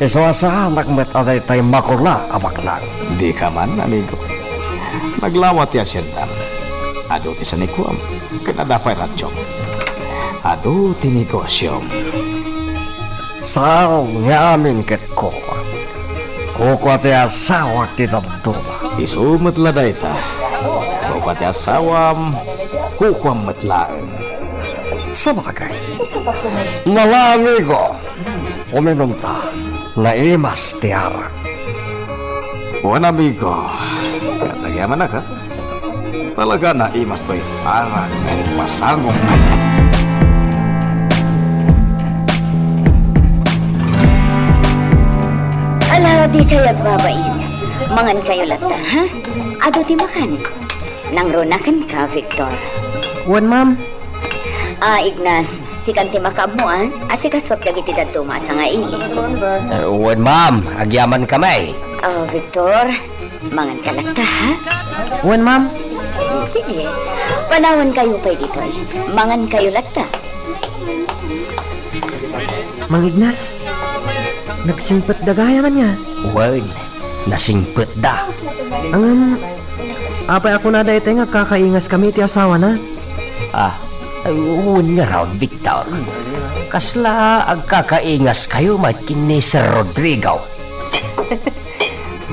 Isu a saanak met a daytay makula a baknang. Dika man, amigo. Naglawa ti asiendam. Adu ti sanikuam. Ken adda pay radiom. Adu ti negosiom. Saan nga amin ket kukua. Kukua ti asawak ti dadduma. Isu met la dayta. Kukua ti asawam, kukuam met laeng. Sabagay. Nala, amigo. Uminumta. Naimas ti arak. Wen, amigo. Ket agyamanak, ha? Talaga naimas toy arak nga ipasango kaniak. Ala, dikayo agbabain. Mangankayo latta, ha? Adu ti makan. Nangruna kenka, Victor. Wen, ma'am. Ah, Ignas, sikan ti makaammo, ah. Asikasuak dagiti dadduma a sangaili. Eh, wen, ma'am. Agyaman kami. Ah, Victor, manganka latta, ha? Wen, ma'am. Sige. Panawankayo pay ditoy. Mangankayo latta. Mang Ignas, nagsingpetda gayam ania? Wen, nasingpetda. Ngem, apay a kuna daytoy nga agkakaingas kami iti asawana? Ah, wen ngarud, Victor. Kasla agkakaingaskayo met ken ni Sir Rodrigo?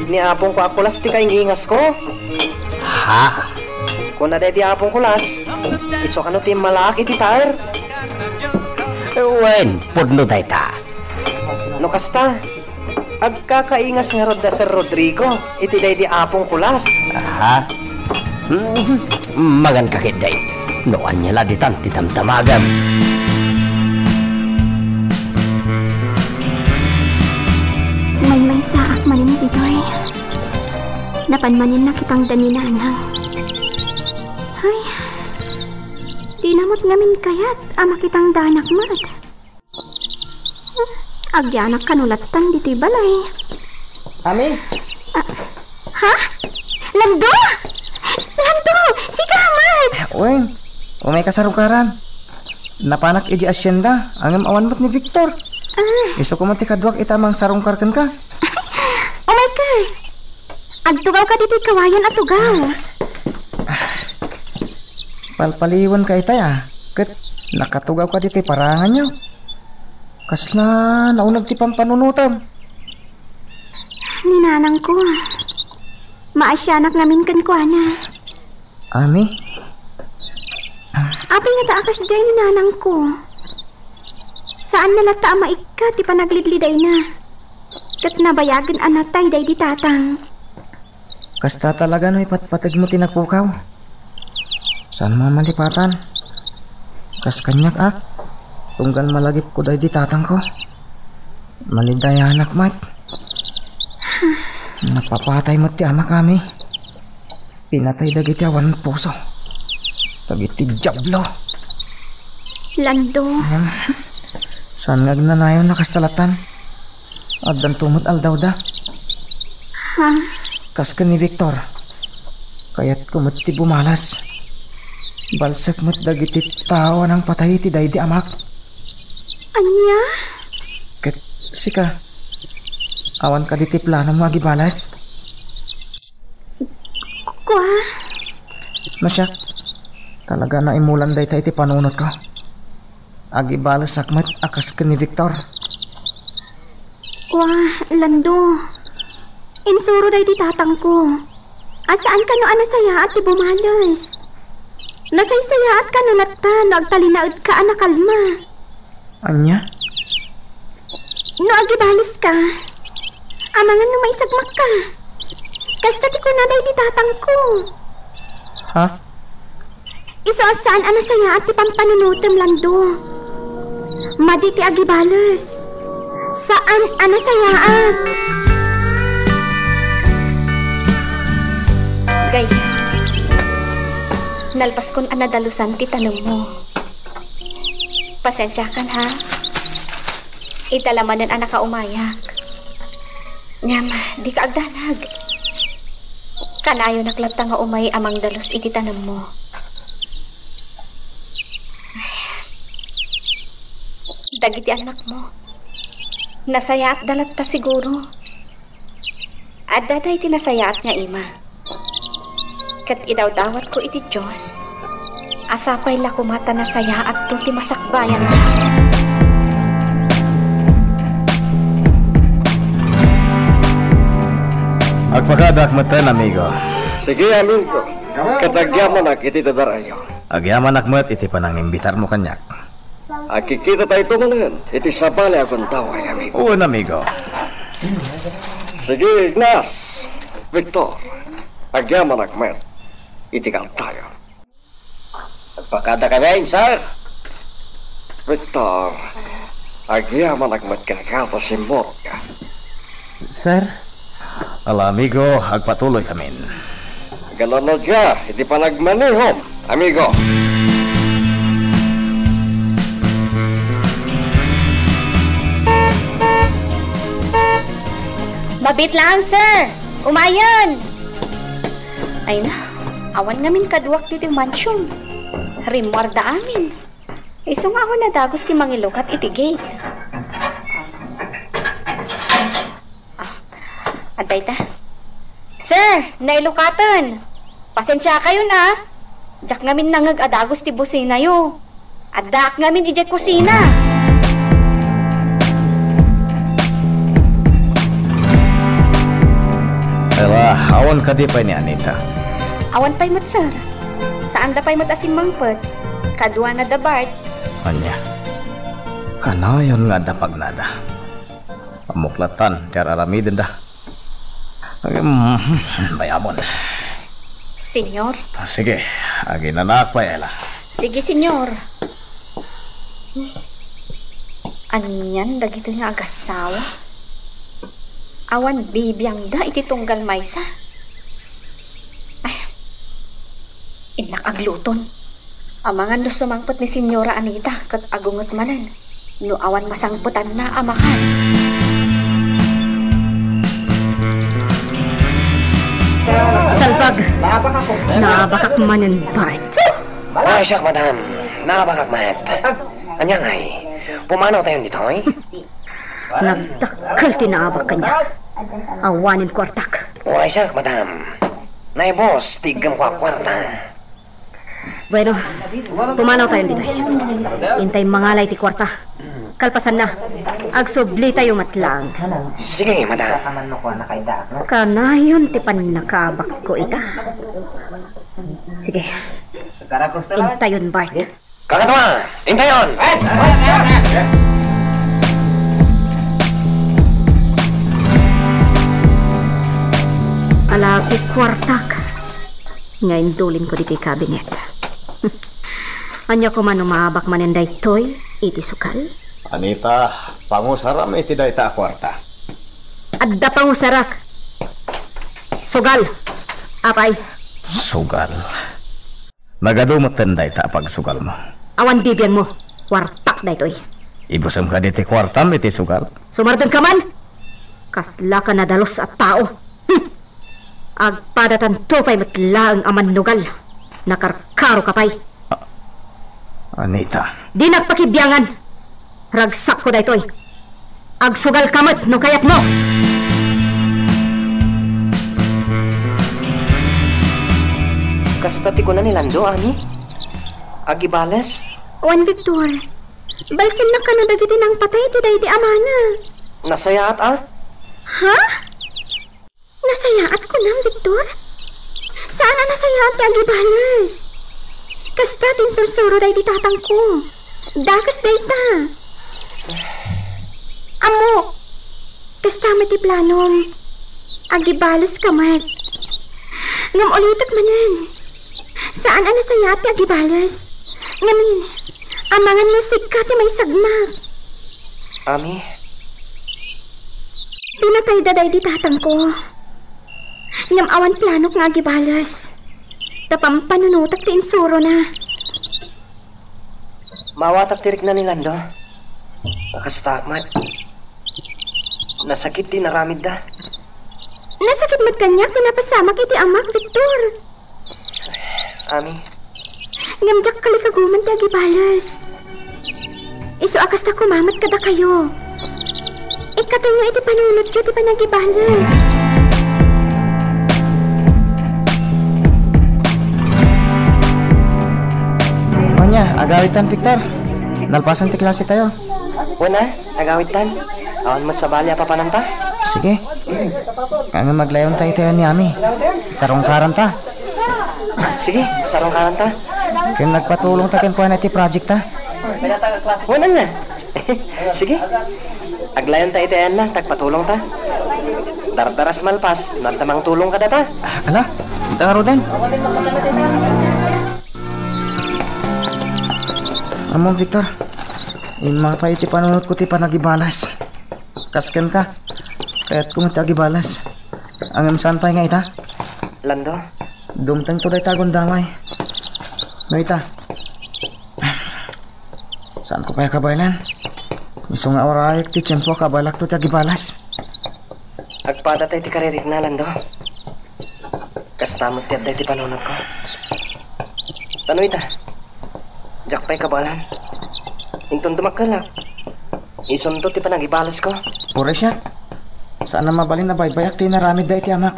Ni apongko a kulas ti kaingaingasko. Ha? Kuna daydi apong kulas, isu kano ti immalaak iti taer? Wen, pudno dayta. No kasta, agkakaingas ngarud da Sir Rodrigo iti daydi apong kulas. Aha. Hmm, manganka ketdi. No ania la ditan ti damdamagem. Maymaysaak manen ditoy. Napan manen nakitangda ni Nanang. Ay, dina met ngamin kayat a makitangdanak met. Agyanak kano lattan ditoy balay. Ami? Ah, ha? Lando? Lando! Sika met! Wen, umayka sarungkaran. Napanak idi asienda, ngem awan met ni Victor. Ah. Isu koma ti kaduak ita a mangsarungkar kenka. Umayka. Agtugawka ditoy kawayan a tugaw. Palpaliwenka itay a, ket nakatugawka ditoy paranganyo. Kasla nauneg ti pampanunotem. Ni nanangko, maasianak ngamin kenkuana. Ami? Ah, Apay ngata a kasdiay ni nanangko? Saanna latta a maikkat ti panaglidlidayna, ket nabayagen a natay daydi tatang. Kasta talaga no ipatpategmo ti nagpukaw. Saan mo a malipatan? Kas kaniak, ak, tunggal malagipko daydi tatangko. Malidayanak met. Napapatay met ti amak, Ami. Pinatay dagiti awan puso. Dagiti diablo. Lando. Ngem, saan nga agnanayon a kasta lattan? Addanto met aldawda. Ha? Kas ken ni Victor, kayatko met ti bumales. Balsek met dagiti tao a nangpatay iti daydi amak. Ania? Ket sika, awan kadi ti planom nga agibales? Kua? No siak, talaga naimulan dayta iti panunotko. Agibalesak met a kas ken ni Victor. Kua, Lando. Insuro daydi tatangko a saan kano a nasayaat ti bumales. Nasaysayaat kano latta no agtalinaedka a nakalma. Ania? No agibaleska, amangan no maisagmakka. Kasta ti kuna daydi tatangko. Ha? Isu a saan a nasayaat ti pampanunotem, Lando. Madi ti agibales. Saan a nasayaat. Gayam, nalpaskon a nadalusan ti tanemmo. Pasensiakan, ha? Ita la manen a nakaumayak. Ngem, dika agdanag. Kanayonak latta nga umay a mangdalus iti tanemmo. Dagiti annakmo, nasayaatda latta siguro. Adda daydi nasayaat nga ima. Ket idawdawatko iti Dios a sapay la koma ta nasayaatto ti masakbayanda. Agpakadaak metten, amigo. Sige, amigo. Ket agyamanak iti dadarayo. Agyamanak met iti panangimbitarmo kaniak. Agkikitatayto manen iti sabali a gundaway, amigo. Wen, amigo. Sige, Ignas, Victor, agyamanak met iti kaadtayo. Agpakadakamin, sir. Victor, agyamanak met kenka ta simmurotko. Sir? Ala, amigo, agpatuloykamin. Agalunodka iti panagmanihom, amigo. Mabiit laeng, sir. Umayen. Ay na, awan ngamin kaduak ditoy mansion. Rimmuarda amin. Isu nga awan a dagus ti mangilukat iti gate. Ah, adda ita. Sir, nailukaten. Pasensiakayon a. Diak ngamin nangngeg a dagus ti businayo. Addaak ngamin idiay kusina. Ella, awan kadi pay ni Anita? Awan pay met, sir. Saanda pay met a simmangpet. Kaduana da Bart. Ania? Kanayon nga adda pagnada. Ammok lattan ti ar-aramidenda. Agim, bayamon. Senyor? Sige, aginanaak pay, Ella. Sige, senyor. Anian dagitoy nga agassawa? Awan bibiangda iti tunggal maysa? Ay, innak agluton. Amangan no sumangpet ni Senyora Anita ket agunget manen no awan masangpetanna a makan. Salbag! Naabakak manen, Bart. Ay, siak, madam. Naabakak met. Ania ngay? Pumanawtayon ditoy? Nagdakkel ti naabak kaniak. Awanen kuartak. Uray siak, madam. Naibus ti iggemko a kuarta. Bueno, pumanawtayon ditoy. Intay mangalay ti kuarta. Kalpasanna, agsublitayo met laeng. Sige, madam. Kanayon ti pannakaabakko ita. Sige. Intayon, Bart. Kakadua, intayon! Ala ti kuartak nga indulinko ditoy kabinet. Ania koma no maabak manen daytoy iti sugal? Anita, pangusaram iti dayta a kuarta. Adda pangusarak. Sugal. Apay? Sugal. Nagadu metten dayta a pagsugalmo. Awan bibiangmo. Kuartak daytoy. Ibusem kadi ti kuartam iti sugal? Sumardengka man. Kaslaka nadalus a tao. Hmm. Agpadatanto pay met laeng a mannugal. Nakarkaroka pay. Anita. Dinak pakibiangan. Ragsakko daytoy. Agsugalka met no kayatmo. Kasta ti kuna ni Lando, Ami? Agibales? Wen, Victor. Balsennak kano dagiti nangpatay iti daydi amana. Nasayaat, a? Ha? Nasayaat kunam, Victor? Saan a nasayaat ti agibales. Kasta ti insursuro daydi tatangko. Dakes dayta. Ammok, kasta met ti planom. Agibaleska met. Ngem ulitek manen. Saan a nasayaat ti agibales. Ngamin, amangan no sika ti maisagmak. Ami? Pinatayda daydi tatangko. Ngem awan planok nga agibales. Ta pampanunotak ti insurona. Maawatak ti rikna ni Lando. Kasta met. Nasakit ti inaramidda. Nasakit met kaniak ti napasamak iti amak, Victor. Ami. Ngem diak kalikaguman ti agibales. Isu a kasta koma met kadakayo. Ikkatoyo iti panunotyo ti panagibales. Ania, agawidtan, Victor? Nalpasan ti klase tayo. Wen a, agawidtan. Awan met sabali a papananta. Sige. Ngem aglayonta iti ayan ni Ami. Sarungkaranta. Sige, sarungkaranta. Ken agpatulongta kenkuana iti project ta. Wen a. Sige. Aglayonta iti ayanna, ta agpatulongta. Dardaras malpas, no adda mangtulong kadata. Ala, ita ngaruden. Ammom, Victor, immapay iti panunotko ti panagibales. Kas kenka, kayatko met ti agibales. Ngem saan pay nga ita? Lando? Dumtengto dayta a gundaway. No ita, saanko pay a kabaelan. Isu nga awarayek ti tiempo a kabaelakto ti agibales. Agpadatay ti karirikna, Lando. Kasta met ti adda iti panunotko. Ta no ita, diak pay kabaelan. Inton dumakkelak, isunto ti panagibalesko. Uray siak, saan a mabalin a baybayak ti inaramidda iti amak.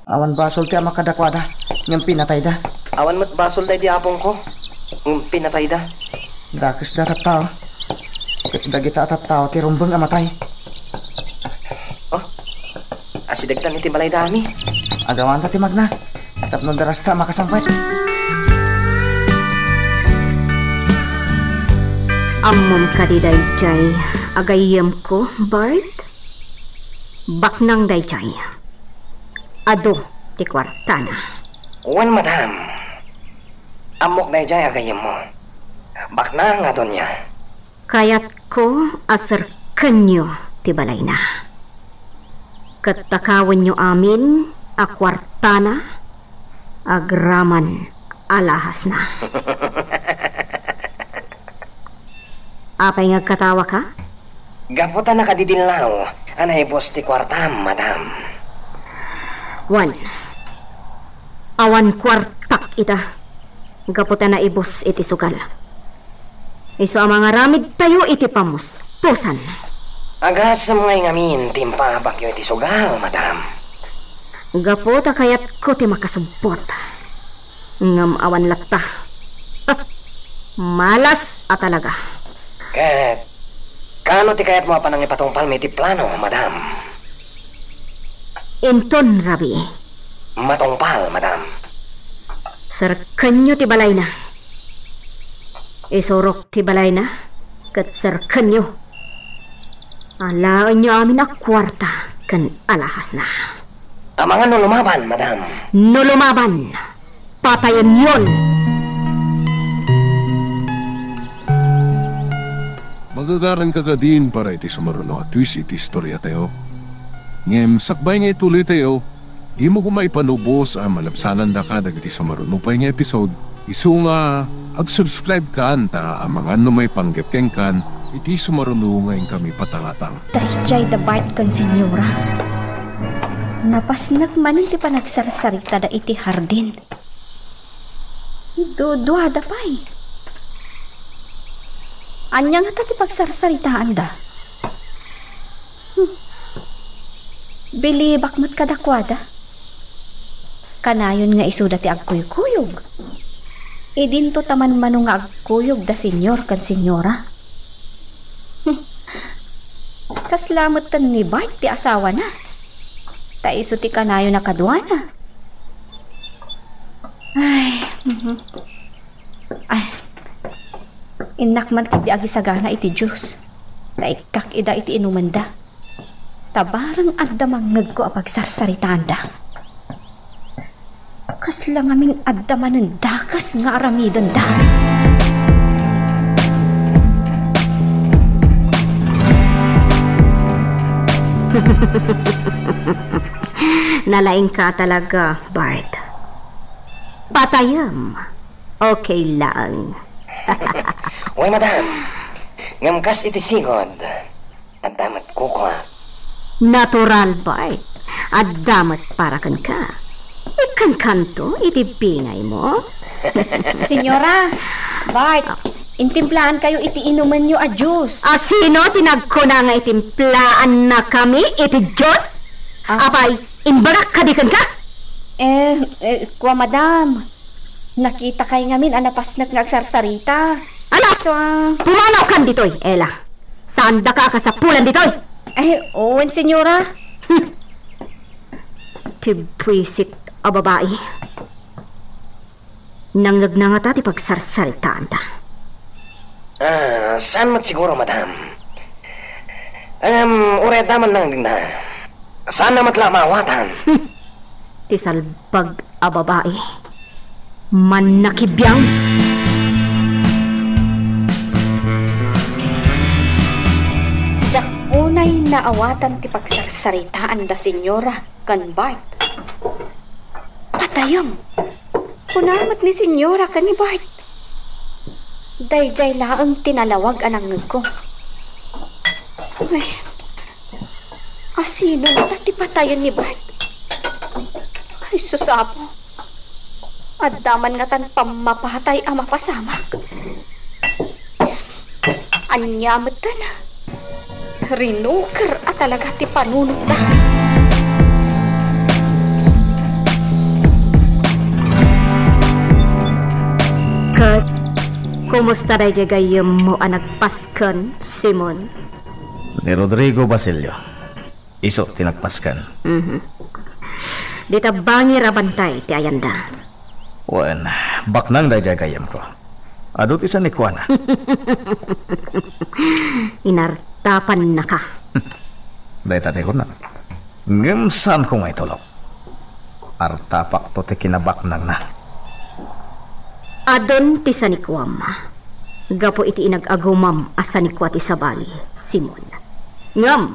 Awan basol ti amak kadakuada, ngem pinatayda. Awan met basol daydi apongko, ngem pinatayda. Dakesda a tattao, ket dagita a tattao ti rumbeng a matay. Oh, asidegtan iti balayda, Ami. Agawanta ti magna, tapno darasta a makasangpet. Ammom kadi daydiay a gayyemko, Bart? Baknang daydiay. Adu ti kuartana. Wen, madam. Ammok daydiay a gayyemmo. Baknang a adu nia. Kayatko a serkenyo ti balayna. Ket takawenyo amin a kuartana agraman a lahasna. Apay nga agkatawaka? Gapu ta nakadidillaw a naibus ti kuartam, madam. Wen, awan kuartak ita. Gapu ta naibus iti sugal. Isu a mangaramidtayo iti pamuspusan. Agasem ngay ngamin ti impaabakyo iti sugal, madam. Gapu ta kayatko ti makasubbot. Ngem awan latta. Malas a talaga. Ket, kaano ti kayatmo a panangipatungpalmi iti plano, madam? Inton rabii. Matungpal, madam. Serkenyo ti balayna. Isurok ti balayna, ket serkenyo. Alaenyo amin a kuarta ken alahasna. Amangan no lumaban, madam. No lumaban, patayenyon. Magagaranka kadin para iti sumaruno a twist iti istoriatayo. Ngem sakbay nga ituloytayo, dimo koma ipanubos a malabsanandaka dagiti sumaruno pay nga episode, isu nga ag-subscribe kan ta amangan no maipanggep kenkan iti sumaruno nga inkami patangatang. Daydiay da Bart ken Senyora. Napasnek manen ti panagsarsaritada iti hardin. Duduada pay. Ania ngata ti pagsarsaritaanda? Hmm. Bilibak met kadakuada. Kanayon nga isuda ti agkuykuyog. Idinto ta manmano nga agkuyog da Senyor ken Senyora. Hmm. Kasla metten ni Bart ti asawana. Ta isu ti kanayon a kaduana. Ay, mhm. Ay, innak man ketdi agisagana iti juice. Ta ikkak ida iti inumenda. Ta bareng adda mangngegko a pagsarsaritaanda. Kasla ngamin adda manen dakes nga aramidenda. Nalaingka talaga, Bart. Patayem. Okay lang. Wen, madam. Ngem kas iti sigud, adda met kukuak. Natural, Bart. Adda met para kenka. Ikkankanto iti bingaymo. Senyora, Bart, intimplaankayo iti inumenyo a juice. A, sino ti nagkuna nga itimplaannakami iti juice? Ah. Apay, imbagak kadi kenka? Eh, eh, kua, madam. Nakitakay ngamin a napasnek nga agsarsarita. Ano? So, ah, pumanawkan ditoy, Ella. Saandaka a kasapulan ditoy. Ay, wen, senyora. Hmm. Ti buisit a babai. Nangngegna ngata ti pagsarsaritaanda. Ah, saan met siguro, madam? Ngem, uray adda man nangngegna. Saanna met la a maawatan. Hmm. Ti salbag a babai. Mannakibiang. Diak unay naawatan ti pagsarsaritaanda, senyora, ken Bart. Patayem! Kuna met ni senyora ken ni Bart. Daydiay laeng ti nalawag a nangngegko. Ay, asino ngata ti patayen ni Bart? Ay, sus, Apo. Adda man ngatan pammapatay a mapasamak. Ania metten? Rinuker a talaga ti panunotda. Ket, kumusta daydiay gayyemmo a nagpasken, Simon? Ni Rodrigo Basilio. Isu ti nagpasken. Mhm. Dita bangir a bantay ti ayanda. Wen, baknang daydiay gayyemko. Adu ti sanikuana. Inartapannaka. Dayta ti kuna. Ngem saanko nga itulok. Artapakto ti kinabaknangna. Adun ti sanikuam. Gapu iti inag-agumam a sanikua ti sabali, Simon. Ngem,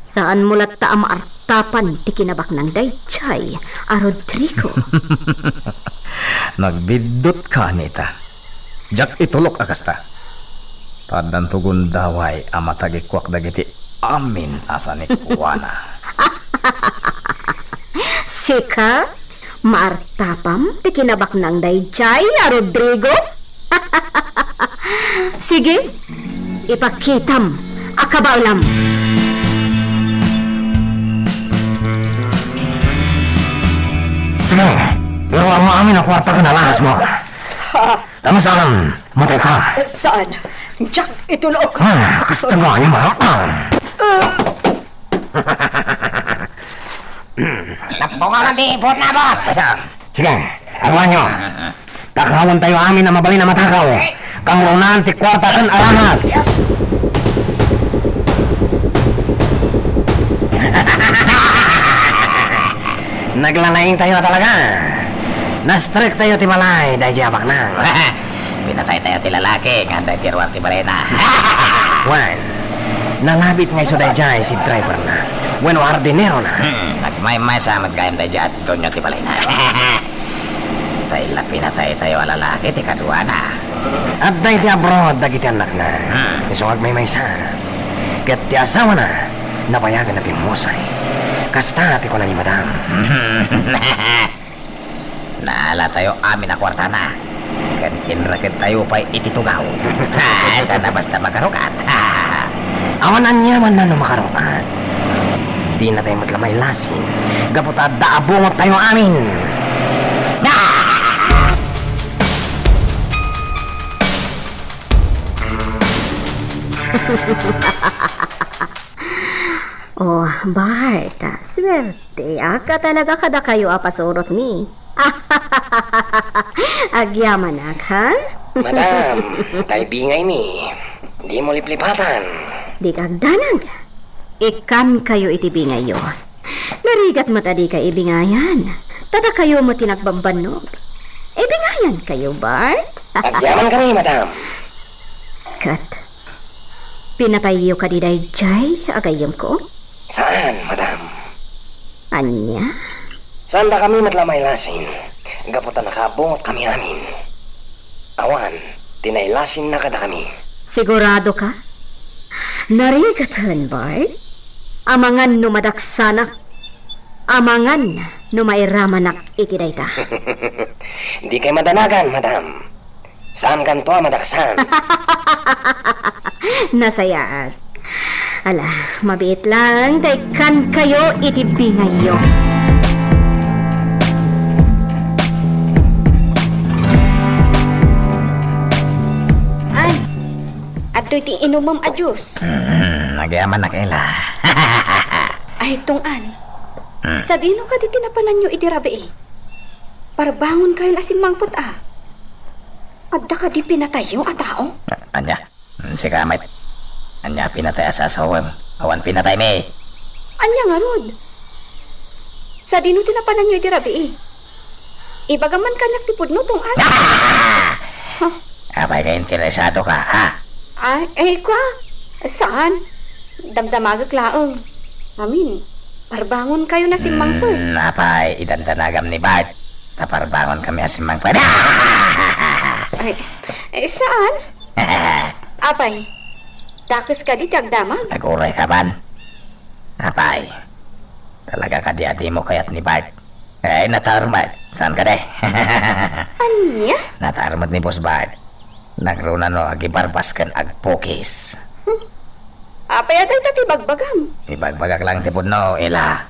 saanmo latta a maartapan ti kinabaknang daydiay a Rodrigo. Nagbiddutka, Anita. Diak itulok a kasta. Ta addanto gundaway a matagikuak dagiti amin a sanikuana. Sika? Maartapam ti kinabaknang daydiay a Rodrigo? Sige, ipakitam a kabaelam. Sige, iruarmo amin a kuarta ken alahasmo. Ha? Tama saan, matay ka. Eh, saan? Diak itulok. Ah, kasta nga yung mga. Tappo ka nga di ipot na, boss. Asa? Sige, aruan nyo. Takawan tayo amin a mabalin a matakaw. Kangrunan ti kuarta ken alahas. Naglalaing tayo talaga. Nastrek tayo ti balay, daydiay a baknang. Pinatay tayo ti lalaki, nga adda iti ruar ti balayna. Wen, nalabit nga isu daydiay ti driverna. Wenno hardinerona. Hmm, nagmaymaysa met gayam daydiay a dueño ti balayna. Tay la pinatay tayo a lalaki ti kaduana. Adda iti abroad dagiti annakna. Hmm. Isu nga agmaymaysa. Ket ti asawana, nabayagen a bimmusay. Kasta ti kuna ni Madam. Naalatayo amin a kuartana. Ken inreked tayo pay iti tugaw. Ha, saan a basta makarukat. Awan aniamanna no makarukat. Dina tayo met la mailasin. Gapu ta adda a bungot tayo amin. Oh, Bart, swerteak talaga kadakayo a pasurotmi. Agyamanak, ha? Madam, tay bingaymi. Dimo liplipatan. Dika agdanag. Ikkankayo iti bingayyo. Narigat met a dika ibingayan. Ta dakayo met ti nagbabbannog. Ibingayankayo, Bart? Agyamankami, madam. Ket pinatayyo kadi daydiay a gayyemko? Saan, madam. Ania? Saandakami met la mailasin, gapu ta nakabungotkami amin. Awan ti nailasinna kadakami. Siguradoka? Narigaten, Bart? Amangan no madaksanak. Amangan no mairamanak iti dayta. Dikay madanagan, madam. Saankanto a madaksan. Nasayaat. Ala, mabiit laeng ta ikkankayo iti bingayyo. Ay, adtoy ti inumem a juice. Mm, agyamanak, Ella. Ay, Tong-an. Mm. Sadino kadi ti napananyo idi rabii? Parbangonkayon a simmangpet a. Adda kadi pinatayyo a tao? A-, ania? Mm, sika met. Ania pinatay a sasawem? Awan pinataymi. Ania ngarud? Sadino ti napananyo idi rabii? Ibagam man kaniak ti pudno, Tong-an. Huh? Apay ka interesado ka, ha? Ay, eh, kwa? Saan? Damdamagek laeng. Amin, parbangonkayon a simmangpet. Mm, apay, idandanagam ni Bart. Ta parbangonkami a simmangpet. Ay, eh, saan? Apay, dakes kadi ti agdamag? Aguray ka man. Apay, talaga kadi a dimo kayat ni Bart? Ay, natarmet. Saan kadi? Ania? Natarmet ni Boss Bart. Nagruna no agibarbas ken agpukis. Hmm. Apay a dayta ti bagbagam? Ibagbagak lang ti pudno, Ella.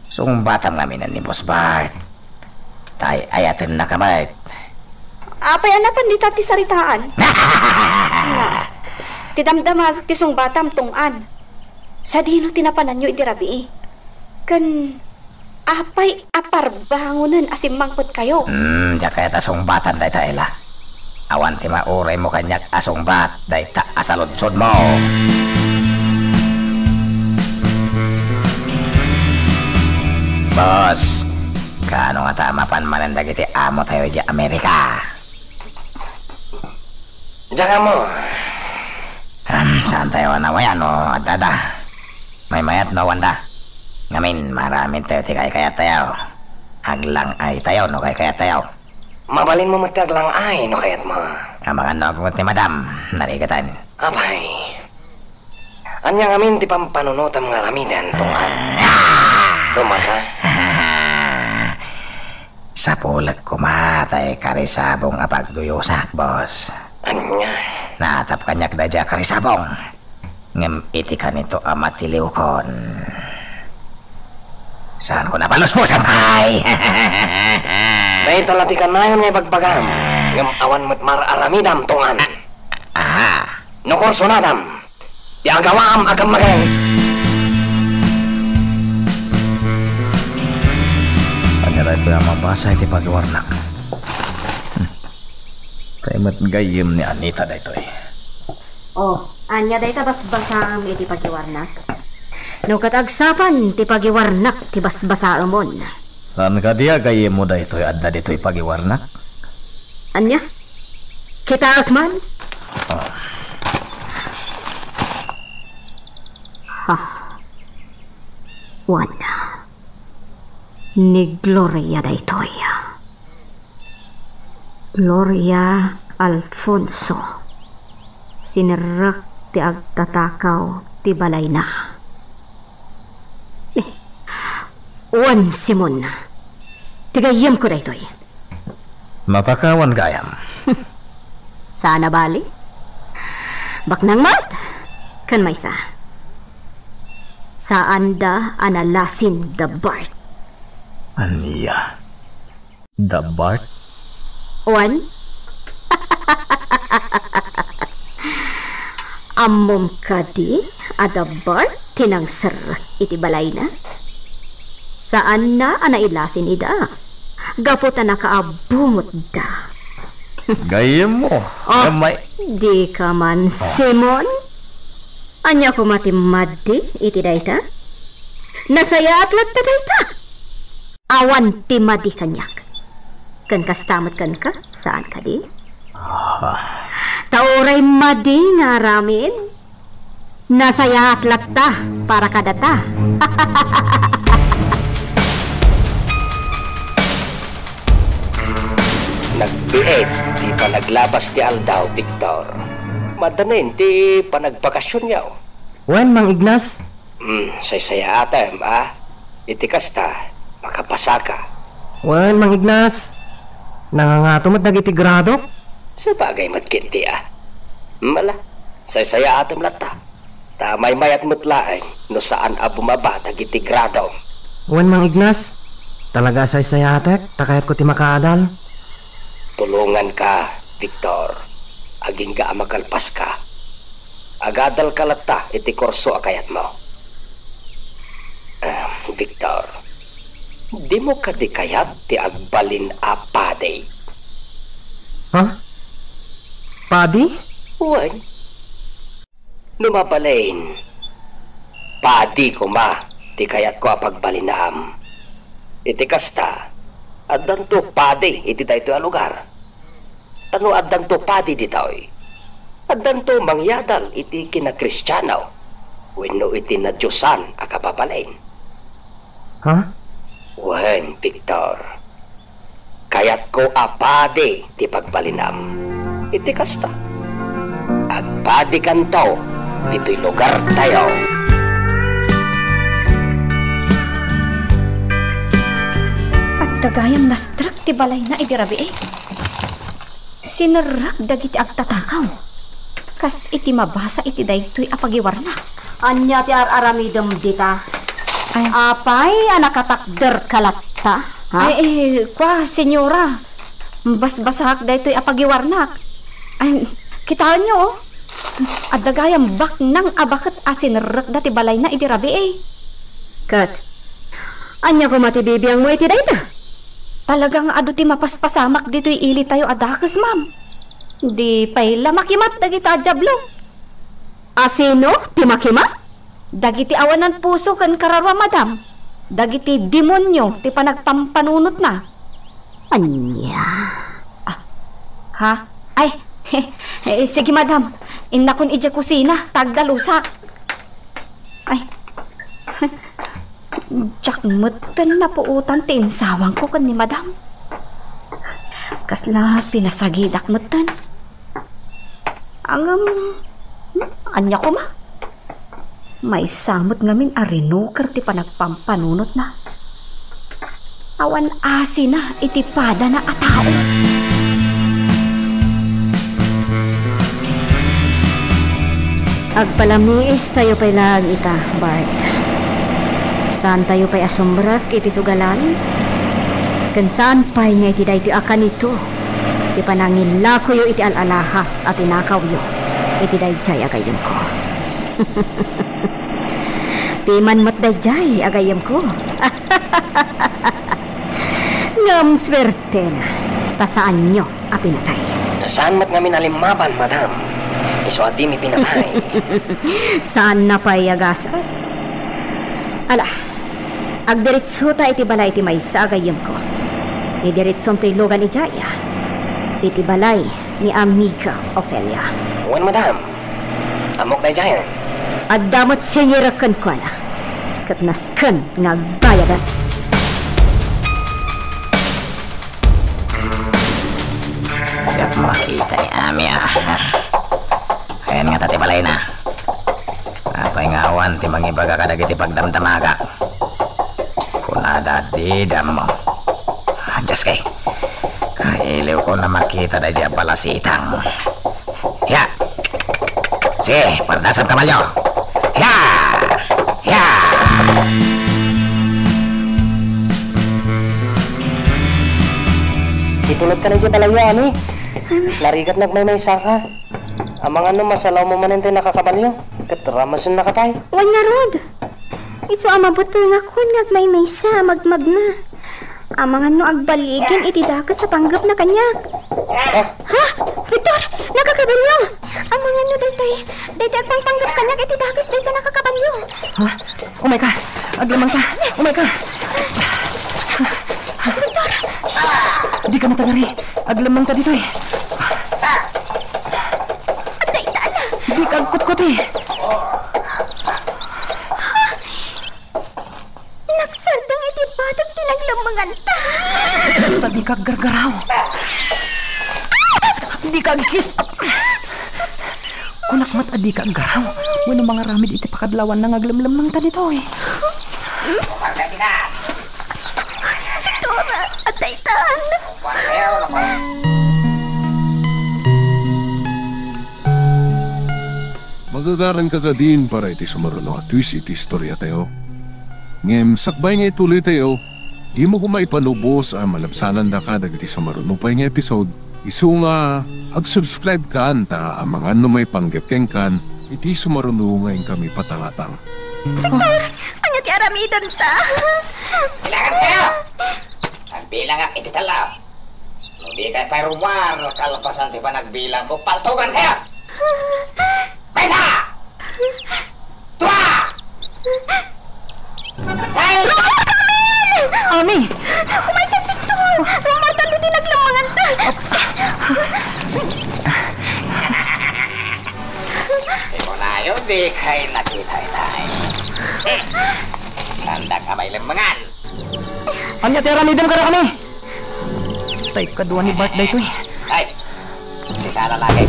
Sungbatam ngamin ni Boss Bart. Tay, ayatennaka met. Apay a napan dita ti saritaan? Nga, ti damdamagek ti sungbatam, Tong-an. Sadino ti napananyo idi rabii? Ken apay a parbangonen a simmangpetkayo? Hmm, diak kayat a sungbatan dayta, Ella. Awan ti mauraymo kaniak a sungbat dayta a saludsodmo. Boss, kaano ngata a mapan manen dagiti amotayo idiay Amerika? Diak ammo. Am, saantayo a nawayan no addada. Maymayat no awanda. Ngamin, maaramidtayo ti kaykayattayo. Aglang-aytayo no kaykayattayo. Mabalinmo met ti aglang-ay no kayatmo. Amangan no aggungot ni Madam, narigaten. Apay. Ania ngamin ti pampanunotam nga aramiden, Tong-an? Rumaka? Sapulek koma tay karisabong a pagduyosak, boss. Ania? Naatap kaniak daydiay a karisabong. Ngem iti kanito a matiliwkon, saanko a palusposen pay. Dayta la ti kanayon nga ibagbagam, ngem awan met mar-aramidam, Tong-an. Aha. No kursunadam, ti agawaam a kammageng. Ania daytoy a mabasa iti pagiwarnak? Hmm. Tay met gayyem ni Anita daytoy. Oh, ania dayta basbasaem iti pagiwarnak? No ket agsapan ti pagiwarnak ti basbasaemon. Saan kadi a gayyemmo daytoy adda ditoy pagiwarnak? Ania? Kitaek man? Ah. Ha. Wen, ni Gloria daytoy. Gloria Alfonso. Sinerrek ti agtatakaw ti balayna. Eh, wen, Simon. Ti gayyemko daytoy. Natakawan gayam. Saan a bali? Baknang met ken maysa. Saanda a nalasin da Bart. Ania? Da Bart? Wen? Ammom kadi a da Bart ti nangserrek iti balayna? Saanna a nailasin ida. Gapu ta nakaabungotda. Gayyemmo. Oh, ngem may- dika man, Simon. Ania koma ti madi iti dayta? Nasayaat latta dayta. Awan ti madi kaniak. Ken kasta met kenka, saan kadi? Ah. Ta uray madi nga aramid, nasayaat latta para kadata. Nagbiit ti panaglabas ti aldaw, Victor. Madanen ti panagbakasionyo. Wen, Mang Ignas? Hmm, saysayaatem, a? Iti kasta, makapasaka. Wen, Mang Ignas, nangangato met dagiti gradok? Sabagay met ketdi, a? Mala, saysayaatem latta. Ta maymayat met laeng no saan a bumaba dagiti gradom. Wen, Mang Ignas, talaga a saysayaatek, ta kayatko ti makaadal. Tulonganka, Victor. Agingga a makalpaska. Agadalka latta iti kurso a kayatmo. Ah, Victor, dimo kadi kayat ti agbalin a padi? Ha? Padi? Wen. No mabalin, padi koma ti kayatko a pagbalinam. Iti kasta, addanto padi iti daytoy a lugar. Ta no addanto padi ditoy, addanto mangyadal iti kinakristiano wenno iti nadiosan a kababalin. Ha? Wen, Victor. Kayatko a padi ti pagbalinam. Iti kasta, agpadikanto iti lugartayo. Adda gayam nastrek ti balayna idi rabii. Sinerrek dagiti agtatakaw. Kas iti mabasa iti daytoy a pagiwarnak. Ania ti ar-aramidem dita? Ay. Apay a nakatakderka latta, ha? Ay, eh, kua, senyora. Basbasaak daytoy a pagiwarnak. Ay, kitaenyo, oh. Adda gayam baknang a baket a sinerrekda ti balayna idi rabii. Ket, ania koma ti bibiangmo iti dayta? Talaga nga adu ti mapaspasamak ditoy ilitayo a dakes, ma'am. Di pay la makimat dagita a diablo. Asino ti makimat? Dagiti awanan puso ken kararua, madam. Dagiti demonio ti panagpampanunotna. Ania? Ah, ha? Ay, eh, sige, madam. Innakon idiay kusina, ta agdalusak. Ay, diak metten napuotan ti insawangko ken ni madam. Kasla pinasagidak metten. Ngem, hmm, ania koma? Maysa met ngamin a rinuker ti panagpampanunotna. Awan asina iti padana a tao. Agpalamiistayo pay laeng ita, Bart. Saantayo pay a sumrek iti sugalan, ken saan pay nga iti daytoy a kanito ti panangillakoyo iti al-alahas a tinakawyo iti daydiay a gayyemko. Piman met daydiay a gayyemko. Ngem suertena, ta saanyo a pinatay. Saan met ngamin a limmaban, madam? Isu a dimi pinatay. Saanna pay a gasat. Ala, agdiritsota iti balay iti maysa a gayyemko. Idiritsom toy lugan idiay, iti balay ni Amiga Ofelia. Wen, madam. Ammok daydiayen. Adda met singirek kenkuana, ket nasken nga agbayadan. Diak makita ni Ami, a. Ayan ngata ti balayna. Apay nga awan ti mangibaga kadagiti pagdamdamagak? Kunada, dida ammo. Dios kay, kailiwko a makita daydiay a balasitang. Ya! Si, pardasam kabalio! Ya! Ya! Itulodka daydiay balayyo, Ami. Narigat nga agmaymaysaka. Amangan no masalawmo manen toy nakakabalio, ket ramesennaka pay. Wen ngarud, isu a mabutel nga kunak nga agmaymaysa a magmagna. Amangan no agballigen iti dakes a panggepna kaniak. Ah. Ha? Victor, nakakabalio! Amangan no daytoy, daytoy agpangpanggep kaniak iti dakes daytoy nakakabalio. Ha? Umayka! Aglemmengta! Umayka! Victor! Shh! Dika matagari! Aglemmengta ditoy! Adda ita, ala! Dika agkutkuti! Nagsardeng iti batag ti naglemmenganta. Basta dika aggargaraw. Dika agkis-, Kunak met a dika aggaraw wenno mangaramid iti pakadlawanna nga aglemlemmengta ditoy. Victor, adda itan. Magagaranka kadin para iti sumaruno a twist iti istoriatayo. Ngem sakbay nga ituloytayo, dimo koma ipalubos a malabsanandaka dagiti sumaruno pay nga episode. Isu nga, ag-subscribe kan ta amangan no maipanggep kenkan iti sumaruno nga inkami patangatang. Doktor, ania ti aramidenta? Bilangan kayo! Agbilangak iti tallo. No dikay pay rummuar kalpasan ti panagbilangko, paltugan kayo! Maysa! Dua! Ay! Ami! Umayka dito! Rumartan iti naglemmenganta! Ipunayo, dikay nakita itay. Saandak a mailemmengan. Ania ti aramidem kadakami? Tay kadua ni Bart daytoy. Ay, sika a lalaki.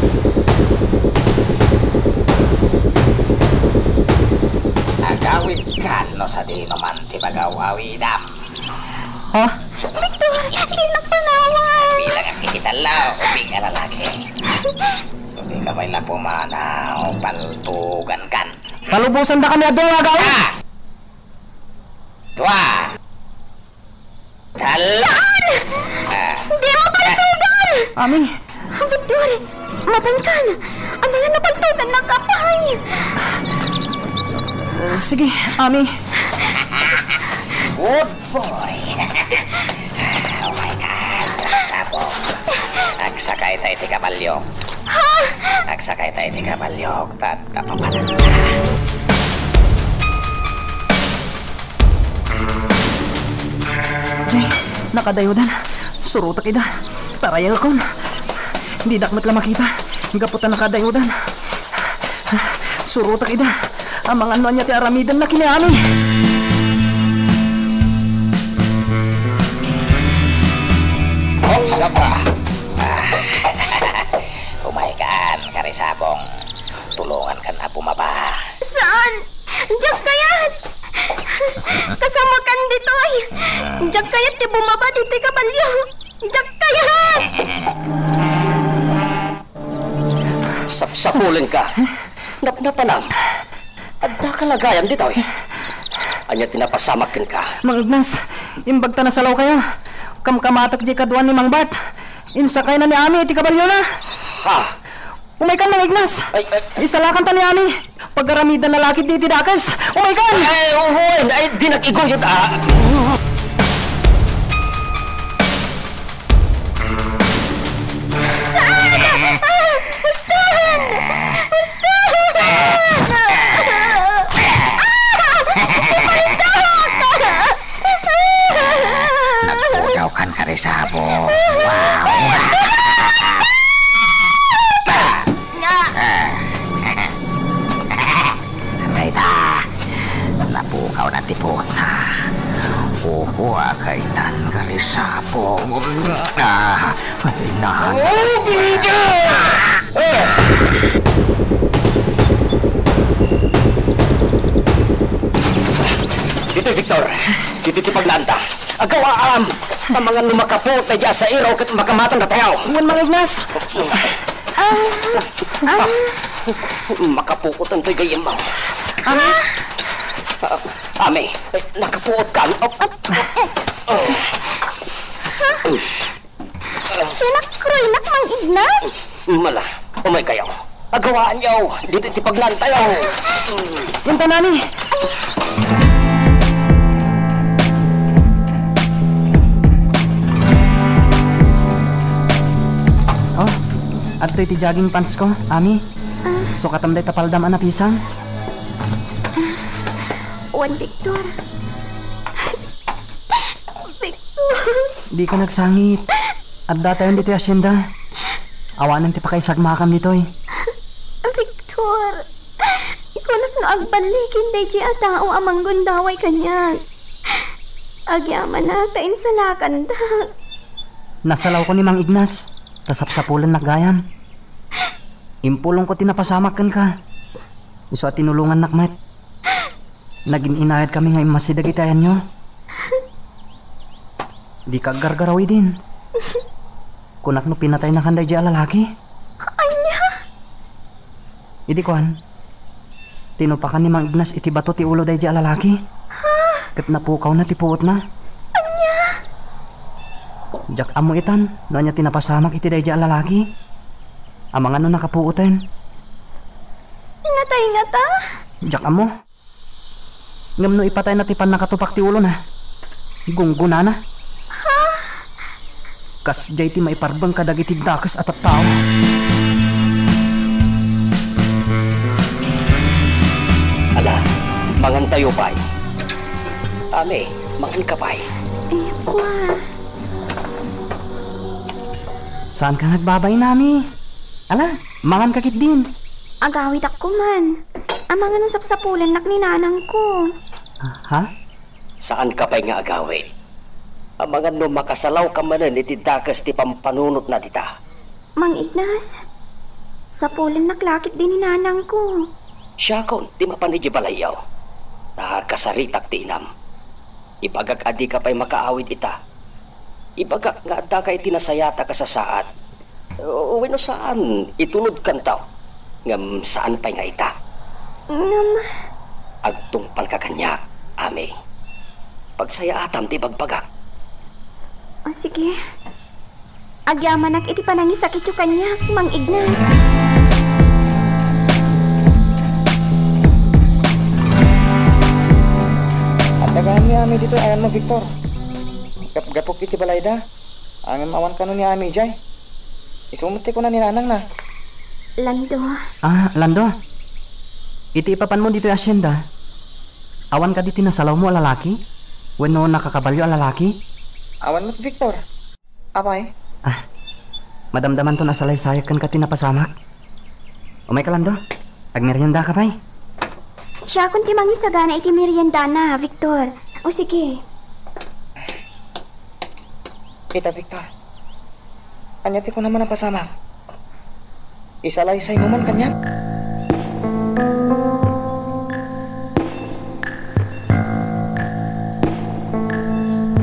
Agawidkan no sadino man ti pagaw-awidam. Ha? Victor, dinak panawan. Bilangak iti tallo, ubing a lalaki. Ubing a may lapu mana, o paltugankan. Palubosandakami a dua nga agawid. Ah! Dua! Tal- Saan? Ah. Di mo paltugan! Ami. Victor, mapankan. Amangan no paltugannaka pay. Sige, Ami. Good boy. Oh my God. Sabong. Agsakay ta iti kabalyo. Ha? Agsakay ta iti kabalyo. Tadda papanan. Ay, nakadayodan. Surotek ida. Tarayagakon. Didak met la makita. Gapu ta nakadayodan. Surotek ida. Amangan no ania ti aramidenna ken ni Ami. Oh, sobra. Ah. Umaykan, Karisabong. Tulongankan a bumaba. Saan? Diak kayat! Kasamakan ditoy! Diak kayat ti bumaba ditoy kabalyo! Diak kayat! Sapsapulenka. Napnapanam. Addaka la gayam ditoy. Ania ti napasamak kenka? Mang Ignas, imbag ta nasalawkayo. Kamkamatek diay kadua ni Mang Bart. Insakayna ni Ami iti kabalyona. Ha? Umaykan, Mang Ignas! Ay, ay, ay. Isalakanta ni Ami. Pagaramitennaka la ketdi iti dakes. Umaykan! Ay, uy, ay, dinak iguyod, ah. Saan? Nanda, agawaam! Amangan no makapuot daydi a sairaw ket makamatanda tayo. Wen, Mang Ignas. Ah, ah. Makapuot antoy gayyem, Mang. Ah. Ah, Ami, eh, nakapuot kan. Oh. Ah, eh. Sinakroynak, Mang Ignas? Mala, umay kayo. Agawaan yaw, dito iti paglantayaw. Punta na ni. Oh, adtoy ti jogging pants ko, Ami. Ah. Sukatam dayta paldam a napisang. Wen, Victor. Victor. Dika nagsangit. Adda tayon ditoy hacienda. Awanen ti pakaisagmakam ditoy. Victor, kunak no agballiken daydi a tao a manggundaway kaniak. Agyamanak ta insalakandak. Nasalawko ni Mang Ignas, ta sapsapulennak gayam. Impulongko ti napasamak kenka. Isu a tinulongannak met. Nagin-inayadkami nga immassi dagiti ayanyo. Dika aggargaraw idin. Kunak no pinataynakan daydi a lalaki. Ania? Idi kuan, tinupakan ni Mang Ignas iti bato ti ulo daydi a lalaki. Ha? Ket napukawna ti puotna. Ania? Diak ammo itan no ania ti napasamak iti daydi a lalaki. Amangan no nakapuoten. Pinatay ngata? Diak ammo. Ngem no ipatayna ti pannakatupak ti ulona, gunggonana. Ha? Kasdiay ti maiparbeng kadagiti dakes a tattao. Ala, mangantayo pay. Ami, manganka pay. Eh, kua. Saanka nga agbabain, Ami? Ala, manganka ketdin. Agawidak koman. Amangan no sapsapulennak ni nanangko. Ha? Saanka pay nga agawid. Amangan no makasalawka manen iti dakes ti pampanunotna dita. Mang Ignas, sapulennak la ketdi ni nanangko. Siakon ti mapan idiay balayyo. Ta kasaritak ti inam. Ibagak a dika pay makaawid ita. Ibagak nga addaka iti nasayaat a kasasaad. Wenno saan, itulodkanto. Ngem saan pay nga ita. Ngem agtungpalka kaniak, Ami. Pagsayaatam ti ibagbagak. Ah, sige. Agyamanak iti panangisakityo kaniak, Mang Ignas. Adda gayam ni Ami ditoy ayanmo, Victor. Gapgapok iti balayda. Ngem awan kano ni Ami idiay. Isu met ti kuna ni nanangna. Lando. Ah, Lando. Iti ipapanmo ditoy hacienda, awan kadi ti nasalawmo a lalaki? Wenno nakakabalyo a lalaki? Awan met, Victor. Apay? Ah, madamdamanton a salaysayak kenka ti napasamak. Umayka, Lando. Agmeriendaka pay. Siakon ti mangisagana iti meriendana, Victor. O, sige. Ita, Victor. Ania ti kunam a napasamak? Isalaysaymo man kaniak?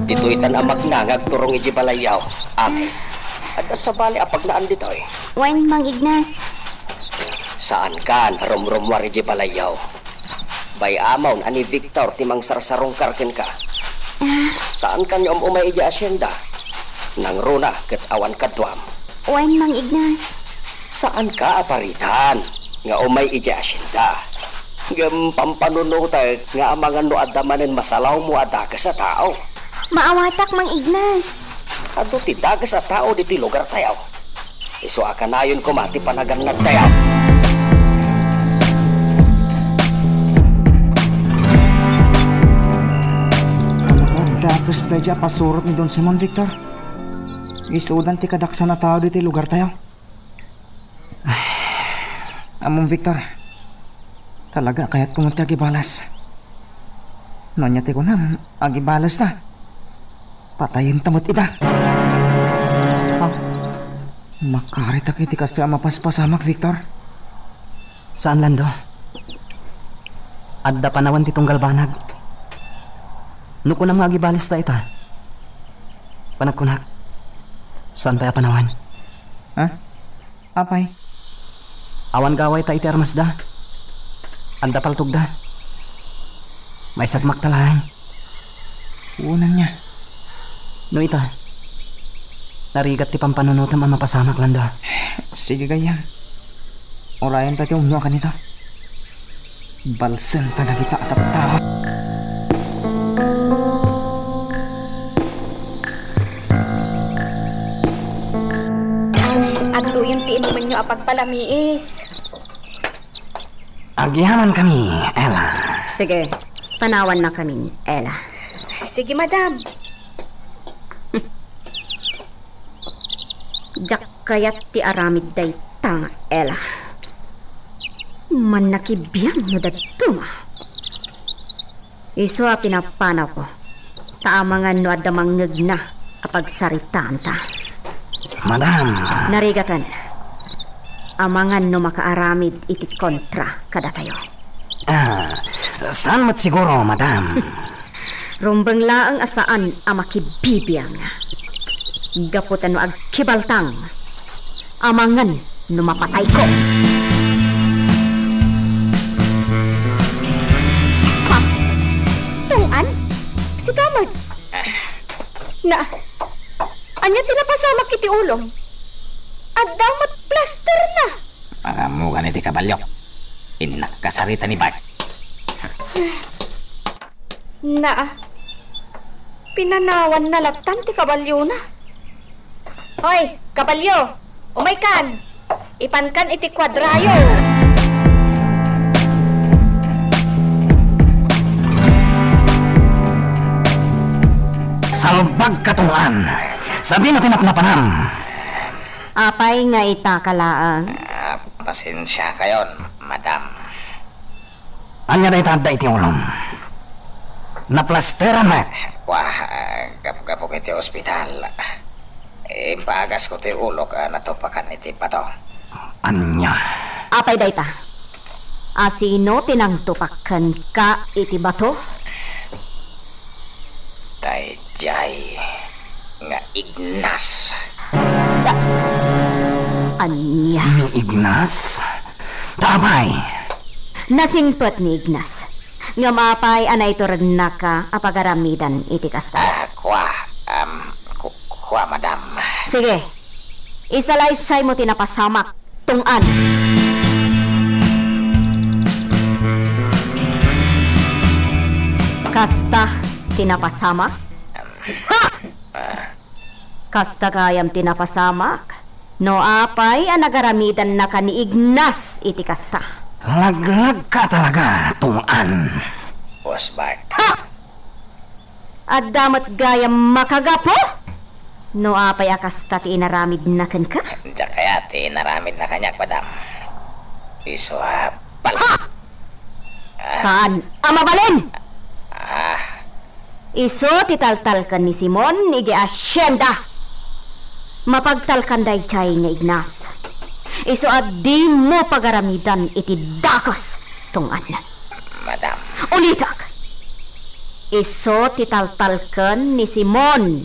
Ditoy tan a magna nga agturong idiay balayyo, Ami. Adda sabali a pagnaan ditoy. Wen, Mang Ignas. Saankan a rumrumuar idiay balayyo. Bay-amon a ni Victor ti mangsarsarungkar kenka. Ah. Saankan nga um-umay idiay hacienda. Nangruna ket awan kaduam. Wen, Mang Ignas. Saanka a paritan nga umay idiay hacienda. Ngem pampanunotek nga amangan no adda manen masalawmo a dakes a tao. Maawatak, Mang Ignas. Adu ti dakes a tao ditoy lugartayo. Isu a kanayon koma ti panagannadtayo. Dakes daydi a pasurot ni Don Simon, Victor. Isudan ti kadaksan a tao ditoy lugartayo. Ay, ammom, Victor, talaga a kayatko met ti agibalas. No ania ti kunam, agibalasta. Patayenta met ida. Ah, makaritak iti kastoy a mapaspasamak, Victor. Saan, Lando. Adda panawen ti tunggal banag. No kunam nga agibalis ta ita, panagkunak, saan pay a panawan? Ha? Apay? Awan gawayta iti armasda. Adda paltogda. Maisagmakta laeng. Kunan niya. No ita, narigat ti pampanunotem a mapasamak, Lando. Sige, gayyem. Urayen ta ti umno a kanita. Balsenta dagita a tattao. Adtoyen ti inumenyo a pagpalamiis. Agyamankami, Ella. Sige, panawannakami, Ella. Sige, madam. Diak kayat ti aramid dayta nga Ella. Mannakibiang no dadduma. Isu a pinapanawko, ta amangan no adda mangngegna a pagsaritaanta. Madam. Narigaten, amangan no makaaramid iti kontra kadatayo. Ah, saan met siguro, madam? Rumbeng laeng a saan a makibibiang. Gapu ta no agkibaltang, amangan no mapatayko. Ha? Tong-an? Sika met? Na, ania ti napasamak iti ulom? Adda met plaster na. Pangamugan iti kabalio. Innak kasarita ni Bart. Na, pinanawanna lattan ti kabalyona. Hoy, kabalyo, umaykan! Ipankan iti kuadrayo! Salbagka, Tong-an! Sadino ti napnapanam? Apay nga ita ka laeng? Ah, pasensiakayon, madam. Ania dayta adda iti ulom? Naplasteran met. Kua, gapgapu iti ospital, impaagasko ti ulok a natupakan iti bato. Ania? Apay dayta? A sino ti nangtupak kenka iti bato? Daydiay nga Ignas. Da-, ania? Ni Ignas? Ta apay? Nasingpet ni Ignas. Ngem apay a naiturednaka a pagaramidan iti kasta? Ah, kua, um, ku-, kua, madam. Sige. Isalaysaymo ti napasamak. Tong-an. Kasta ti napasamak? Ha! Kasta gayam ti napasamak? No apay a nagaramidannaka ni Ignas iti kasta? Laglagka talaga, Tong-an. Boss Bart. Ha! Adda met gayam makagapu? No apay a kasta ti inaramidna kenka? Diak kayat ti inaramidna kaniak, madam. Isu a palsa. Ha! Saan a mabalin? Ah. Isu ti taltalken ni Simon idiay asienda. Mapagtalkan daydiay nga Ignas. Isu a dimo pagaramidan iti dakes, Tong-an. Madam. Ulitek. Isu ti taltalken ni Simon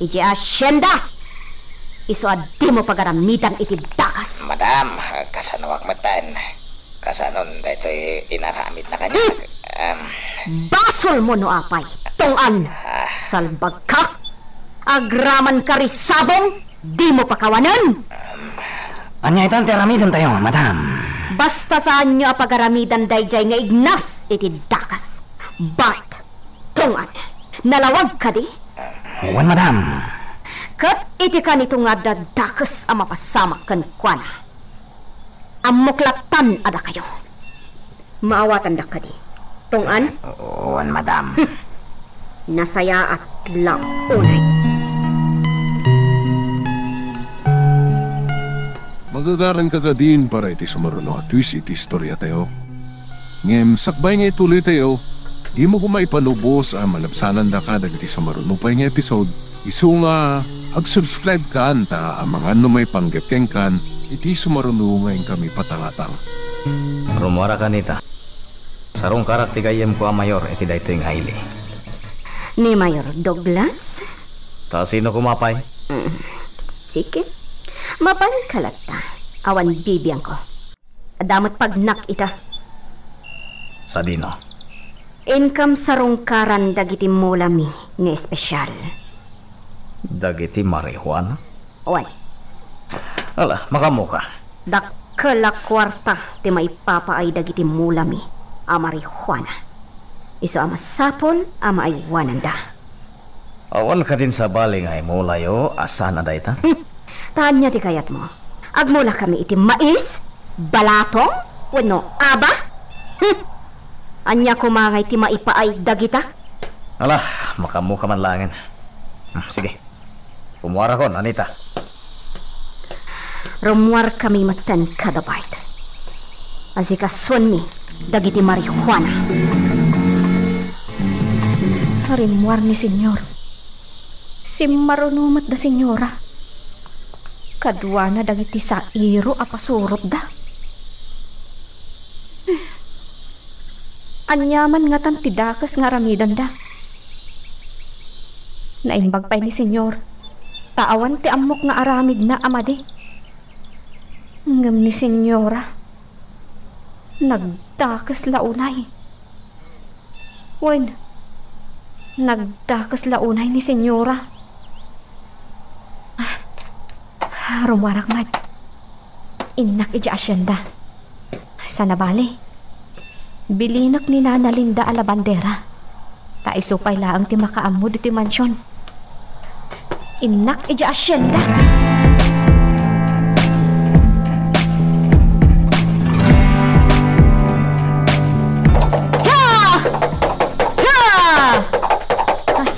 idiay asienda. Isu a dimo pagaramidan iti dakes. Madam, kasanoak metten? Kasanon daytoy inaramidna kaniak? Hmm. Em. Basolmo no apay, Tong-an. Ah. Salbagka. Agramanka risabong. Dimo pakawanen! Ania itan ti aramidentayo, madam? Basta saanyo a pagaramidan daydiay nga Ignas iti dakes. Bart, Tong-an, nalawag kadi? Wen, madam. Ket iti kanitonga adda dakes a mapasamak kenkuana. Ammok lattan a dakayo. Maawatandak kadi, Tong-an? Wen, madam. Nasayaat la unay. Magagaranka kadin para iti sumaruno a twist iti istoriatayo. Ngem sakbay nga ituloytayo, dimo koma ipalubos a malabsanandaka dagiti sumaruno pay nga episode. Isu nga ag-subscribe kan ta amangan no maipanggep kenkan iti sumaruno nga inkami patangatang. Rummuarak a Nita. Sarungkarak ti gayyemko a mayor iti daytoy nga ili. Ni Mayor Douglas? Ta sino koma pay? Mm. Sige. Mapan ka latta. Awan bibiangko. Adda met pagnak ita. Sadino? Inkam sarungkaran dagiti mulami nga espesyal. Dagiti marijuana? Wen. Ala, makaammoka. Dakkel a kuarta ti maipapaay dagiti mulami a marijuana. Isu a masapul a maaywananda. Awan kadin sabali nga imulayo a saan a dayta? Hmm. Ta ania ti kayatmo? Agmulakami iti mais, balatong, wenno aba? Hmm. Ania koma ngay ti maipaay dagita? Ala, makaammoka man laengen. Hmm, sige. Rummuarakon, Anita. Rummuarkami metten kada Bart. Asikasuenmi dagiti marijuana. Rimmuar ni Señor. Simmaruno met da Señora. Kaduana dagiti sairo a pasurotda. Ania man ngatan ti dakes nga aramidenda? Naimbag pay ni Señor, ta awan ti ammok nga aramidna a madi. Ngem ni Señora, nagdakes la unay. Wen, nagdakes la unay ni Señora. Ah, rummuarak met. Innak idiay asienda. Sana bale, bilinek ni Nana Linda a labandera. Ta isu pay laeng ti makaammo ditoy mansion. Innak idiay asienda. Ha! Ha! Ay,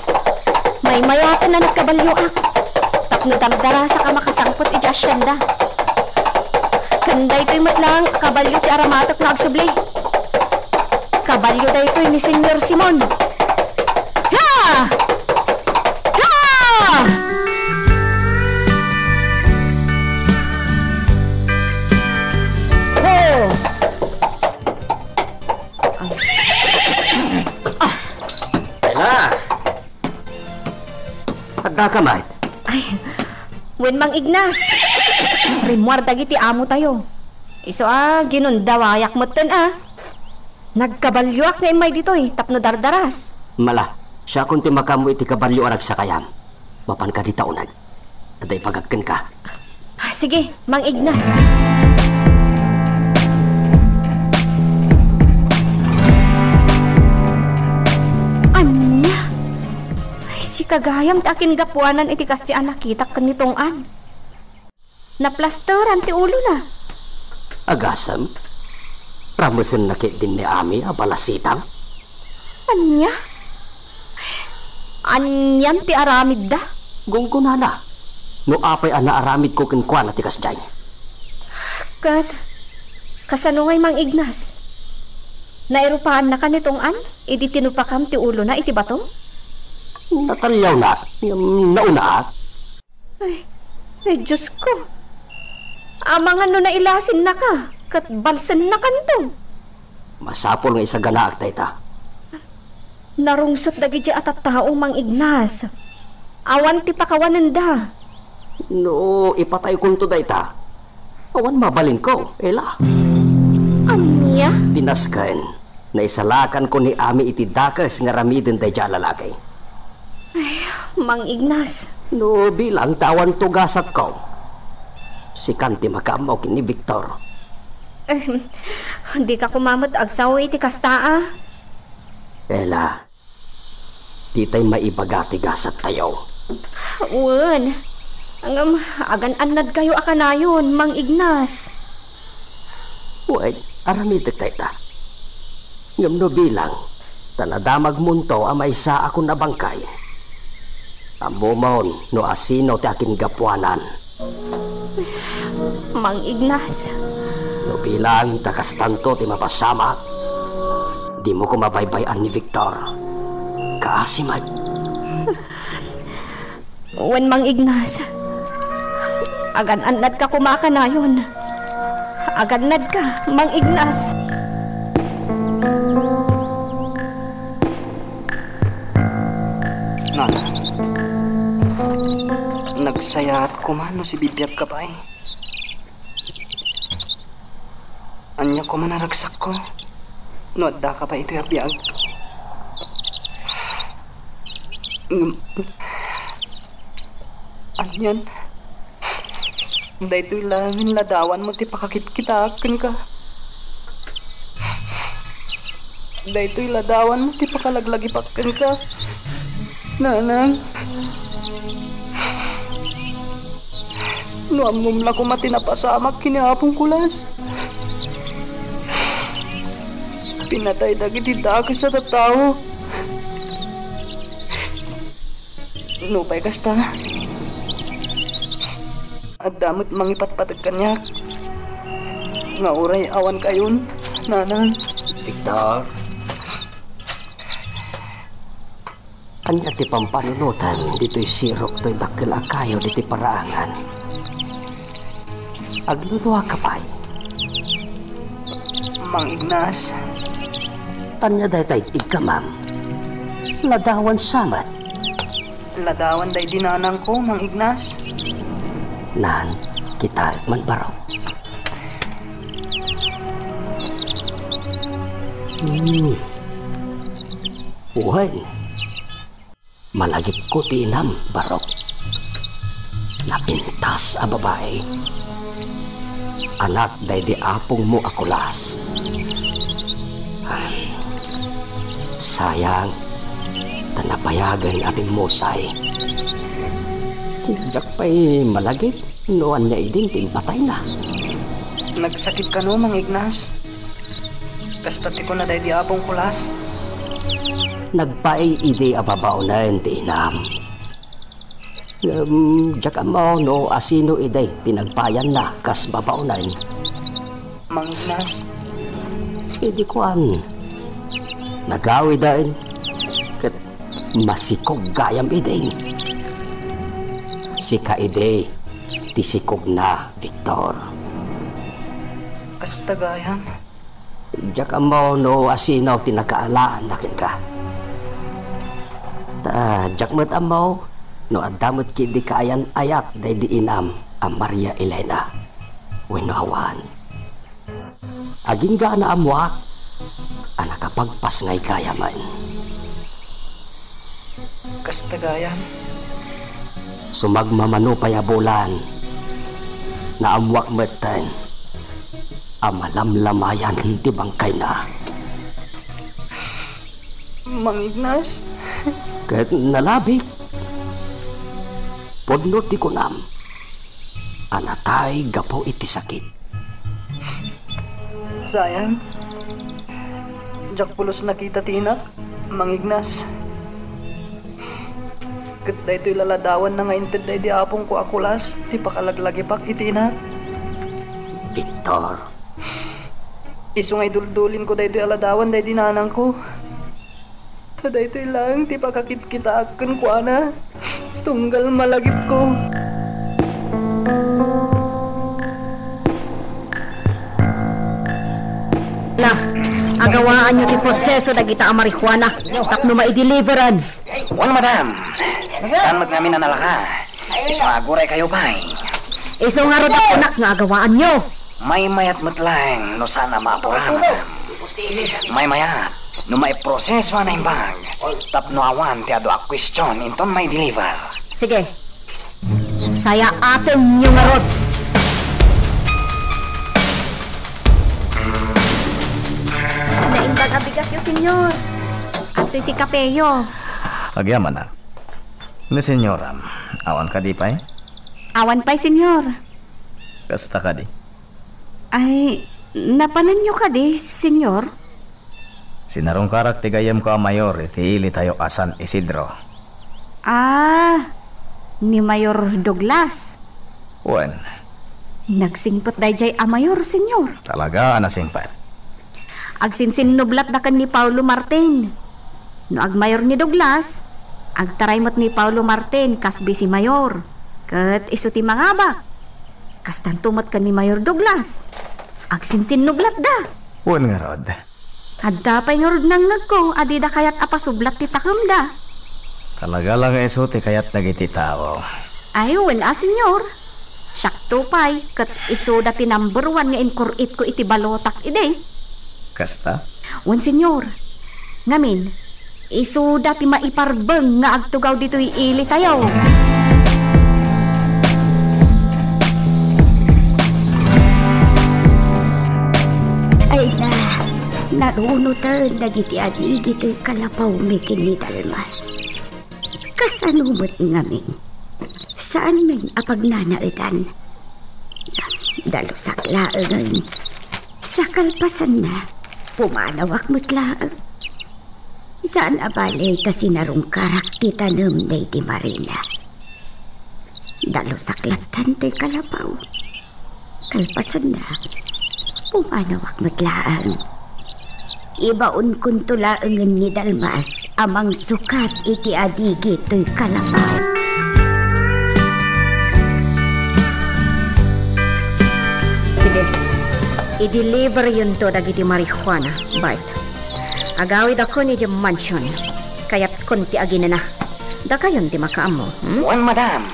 maymayaten a nagkabalioak. Tapno dardarasak a makasangpet idiay asienda. Ken daytoy met laeng a kabalio ti aramatek nga agsubli. Kabalio daytoy ni Señor Simon. Ha! Ha! Ho! Ay. Ah! Ay na! Addaka met? Ay, wen, Mang Ignas. Rimmuar dagiti amotayo. Isu a, ginundawayak metten a. Nagkabalioak nga immay ditoy tapno dardaras. Mala, siakon ti makaammo iti kabalio a nagsakayam. Mapan kadi ta uneg. Adda ibagak kenka. Ah, sige, Mang Ignas. Ania? Ay, sika gayam ti akingapuanan iti kasdi a nakitak ken ni Tong-an. Naplasteran ti ulona. Agasem? Ramesenna ketdin ni Ami a balasitang? Ania? Anian ti aramidda? Gunggonana. No apay a naaramidko kenkuana ti kasdiay? Ket kasano ngay, Mang Ignas? Nairupaannaka ni Tong-an idi tinupakam ti ulona iti bato? Nataliawnak ngem naunaak. Ay, ay, Diosko. Amangan no nailasinnaka, ket balsennakanto. Masapul nga isaganaak dayta. Narungsot dagiti a tattao, Mang Ignas. Awan ti pakawanenda. No ipataykonto dayta, awan mabalinko, Ela. Ania? Pinasken, naisalakanko ni Ami iti dakes nga aramiden daydiay a lalaki. Ay, Mang Ignas. No bilang ta awan tugasatko, sikan ti makaammo ken ni Victor. Ehem, dika koma met agsao iti kasta a. Ela, ditay maibaga ti gasattayo. Wen, ngem agan-annadkayo a kanayon, Mang Ignas. Wen, aramidek dayta. Ngem no bilang ta nadamagmonto a maysaakon a bangkay, ammomon no asino ti akingapuanan. Mang Ignas. No bilang ta kastanto ti mapasamak, dimo koma baybay-an ni Victor. Kaasi met. Wen, Mang Ignas. Agan-annadka koma kanayon. Agan-annadka, Mang Ignas. Sayaat koma no sibibiagka pay. Ania koma a ragsakko no addaka pay itoy a biag? Ngem, anian? Daytoy laengen ladawanmo ti pakakitkitaak kenka. Daytoy ladawanmo ti pakalaglagipak kenka. Nanang, no ammom la koma ti napasamak ken ni Apong Kulas, pinatay dagiti dakes a tattao. Nupay kasta, adda met mangipatpateg kaniak nga uray awan kayon, Nanang. Victor, ania ti pampanunotam ditoy sirok toy dakkel a kayo ditoy paraangan? Agluduaka pay. Mang Ignas. Ania dayta ig-igkamam? Ladawan sa met. Ladawan daydi nanangko, Mang Ignas. Nan, kitaek man barok. Hmm. Wen. Malagipko ti inam, barok. Napintas a babai. Anak daydi apongmo a Kulas. Ah, sayang, ta napayagen a bimmusay. Diak pay malagip no ania idin ti impatayna. Nagsakit kano, Mang Ignas? Kasta ti kuna daydi apong Kulas. Nagpaay idi a babaonen ti inam. Ngem diak ammo no asino idi ti nagpayanna kas babaonen. Mang Ignas. Idi kuan, nagawiden ket masikog gayam idin. Sika idi ti sikogna, Victor. Kasta gayam. Diak ammo no asino ti nakaalaanna kenka. Ta diak met ammo no adda met ketdi kaayan-ayat daydi inam a Maria Elena wenno awan. Agingga a naammoak a nakapagpasngay gayamen. Kasta gayam. Sumagmamano pay a bulan, naammoak metten a malamlamayan ti bangkayna. Mang Ignas? Ket nalabik. Pudno ti kunam a natay gapu iti sakit. Sayang. Diak pulos nakita ti inak, Mang Ignas. Ket daytoy laladawanna nga inted daydi apongko a Kulas ti pakalaglagipak iti inak. Victor. Isu nga iduldulinko daytoy a ladawan daydi nanangko. Ta daytoy laeng ti pakakitkitaak kenkuana, tunggal malagipko. Na, agawaanyo ti proseso dagita a marijuana tapno maideliveran. Wen, madam. Saan met ngamin a nalaka? Isu nga aguraykayo pay. Isu ngarud a kunak nga agawaanyo. Maymayat met laeng no saan a maapura, madam. Maymayat no maiproseso a naimbag tapno awan ti adu a kuestion inton maideliver. Sige. Sayaatenyo ngarud. Naimbag a bigasyo, senyor. Adtoy ti kapeyo. Agyamanak. Ni senyoram, awan kadi pay? Awan pay, senyor. Kasta kadi? Ay, napananyo kadi, senyor? Sinarungkarak ti gayyemko a mayor iti ilitayo a San Isidro. Ah, ni Mayor Douglas. Wen. Nagsingpet daydiay a mayor, senyor. Talaga a nasingpet. Agsinsinnublatda ken ni Paulo Martin. No agmayor ni Douglas, agtaray met ni Paulo Martin kas bisi mayor. Ket isu ti mangabak. Kastanto met ken ni Mayor Douglas. Agsinsinnublatda. Wen ngarud. Adda pay ngarud nangngegko a dida kayat a pasublat ti takemda. Talaga la nga isu ti kayat dagiti tao. Ay, wen a, Senyor. Siakto pay, ket isuda ti number one nga inkur-itko iti balotak idi. Kasta? Wen, Senyor. Ngamin, isuda ti maiparbeng nga agtugaw ditoy ilitayo. Ay na, narunoten dagiti adigi toy kalapawmi ken ni Dalmas. Kasano met ngamin? Saanmin a pagnanaedan? Dalusak laengen. Sa kalpasanna, pumanawak met laeng. Saan a bale ta sinarungkarak ti tanem daydi Marina. Dalusak lattan toy kalapaw. Kalpasanna, pumanawak met laeng. Ibaonkonto laengen ni Dalmas a mangsukat iti adigi toy kalapaw. Sige, i-deliveryonto dagiti marijuana, Bart. Agawidakon idiay mansion. Kayatkon ti aginana. Dakayon ti makaammo, hmm? Wen, madam.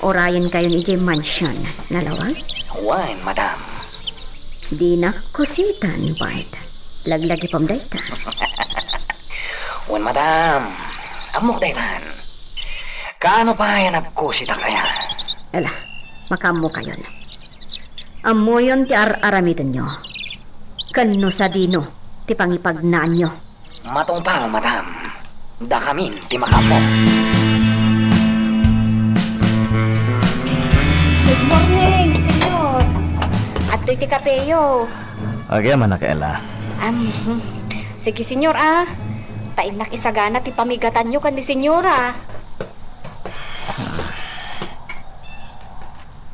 Urayenkayon idiay mansion. Nalawag? Wen, madam. Dinak kusitan, Bart. Laglagipem dayta. Wen, madam. Ammok daytan. Kaano pay a nagkusitak aya? Ala, makaammokayon. Ammoyon ti ar-aramidenyo. Ken no sadino ti pangipagnaanyo. Matungpal, madam. Dakamin ti makaammo. Good morning, senyor. Adtoy ti kapeyo. Agyamanak, Ella. Am, hmm. Sige, senyor, a. Ta innak isagana ti pamigatanyo ken ni senyora.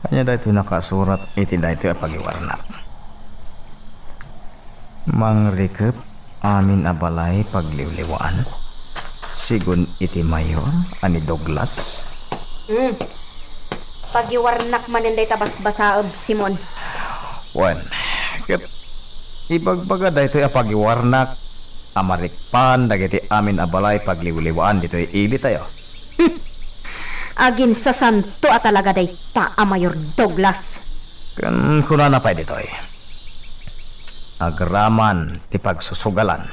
Ania daytoy nakasurat iti daytoy a pagiwarnak? Mangrikep amin a balay pagliwliwaan, sigun iti mayor a ni Douglas. Hmm. Pagiwarnak manen dayta basbasaem, Simon. Wen, ket ibagbaga daytoy a pagiwarnak a marikpan dagiti amin a balay pagliwliwaan ditoy ilitayo. Aginsasanto a talaga dayta a Mayor Douglas. Ken kunana pay ditoy, agraman ti pagsusugalan.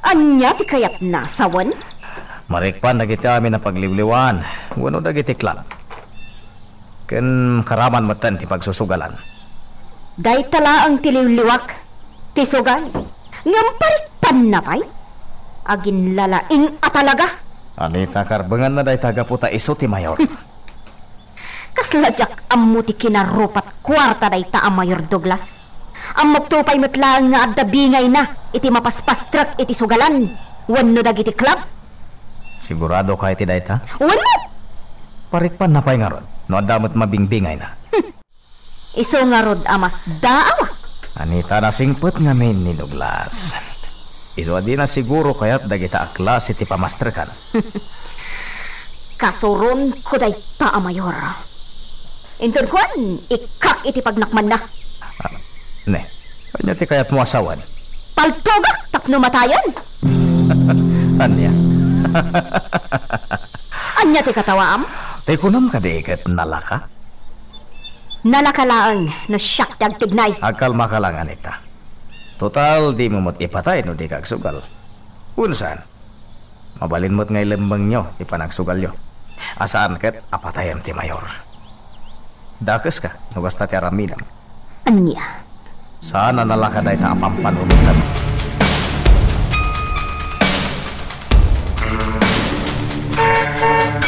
Ania ti kayatna, sawen? Marikpan dagiti amin a pagliwliwaan wenno dagiti club. Ken karaman metten ti pagsusugalan. Dayta laeng ti liwliwak, ti sugal. Ngem parikpanna pay? Aginlalaing a talaga! Anita, karbenganna dayta gapu ta isu ti mayor. Kasla diak ammo ti kinarupat kuarta dayta a Mayor Douglas. Ammokto pay met laeng nga adda bingayna iti mapaspastrek iti sugalan wenno dagiti club. Siguradoka iti dayta? Wenno! Parikpanna pay ngarud no adda met mabingbingayna. Isu ngarud a masdaawak. Anita, nasingpet ngamin ni Douglas. Isu a dina siguro kayat dagita a klase ti pamastrekan. Kasuronko dayta a mayor. Inton kuan, ikkak iti pagnakmanna. Ah, ne, ania ti kayatmo a sawen? Paltogak tapno matayen. Ania? Ania ti katawaam? Ti kunam kadi ket nalaka? Nalaka laeng no siak ti agtignay. Agkalmaka lang, Anita. Total, dimo met ipatay no dika agsugal. Wenno saan? Mabalin met nga ilemmengyo ti panagsugalyo. A saan ket a patayem ti mayor. Dakeska no kasta ti aramidem. Ania? Saan a nalaka dayta a pampanunotem.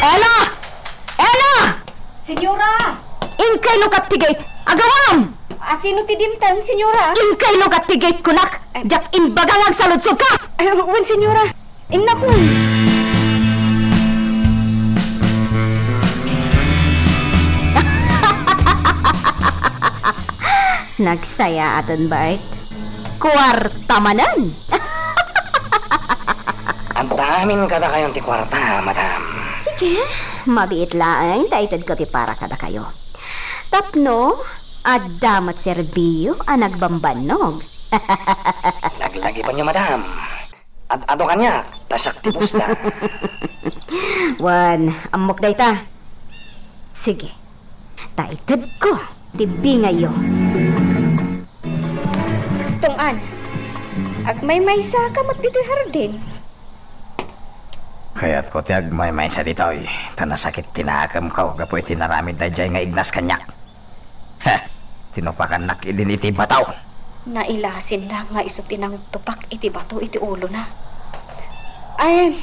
Ella! Ella! Senyora! Inkay lukat ti gate! Agawam! A, sino ti dimteng, senyora? Inkay lukat ti gate, kunak! Eh. Diak imbaga nga agsaludsodka! Eh, wen, senyora. Innakon. Nagsayaaten, Bart. Kuarta manen. Adda amin kadakayon ti kuarta, madam. Sige, mabiit laeng ta itedko ti para kadakayo. Tapno adda met serbio a nagbambannog. Laglagipenyo, madam. Ad-ado kaniak, ta siak ti boss da. Wen, ammok dayta. Sige. Ta itedko ti bingayyo. Tong-an, agmaymaysa ka met ditoy hardin. Kayatko ti agmaymaysa ditoy, ta nasakit ti nakemko gapu iti naramid daydiay nga Ignas kaniak. Heh, tinupakannak idin iti bato. Nailasinna nga isu ti nangtupak iti bato iti ulona. Ay,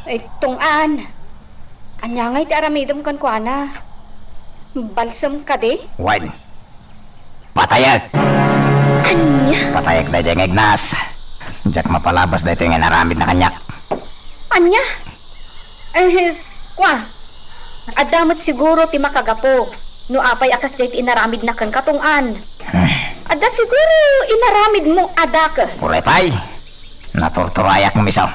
ay, Tong-an, ania ngay ti aramidem kenkuana? Balsem kadi? Wen, patayek! Ania? Patayek daydiay nga Ignas. Diak mapalabas daytoy nga inaramidna kaniak. Ania? Eh, kua, adda met siguro ti makagapu no apay a kasdiay ti inaramidna kenka, Tong-an. Adda siguro inaramidmo a dakes. Uray pay, naturturayak ngem isu.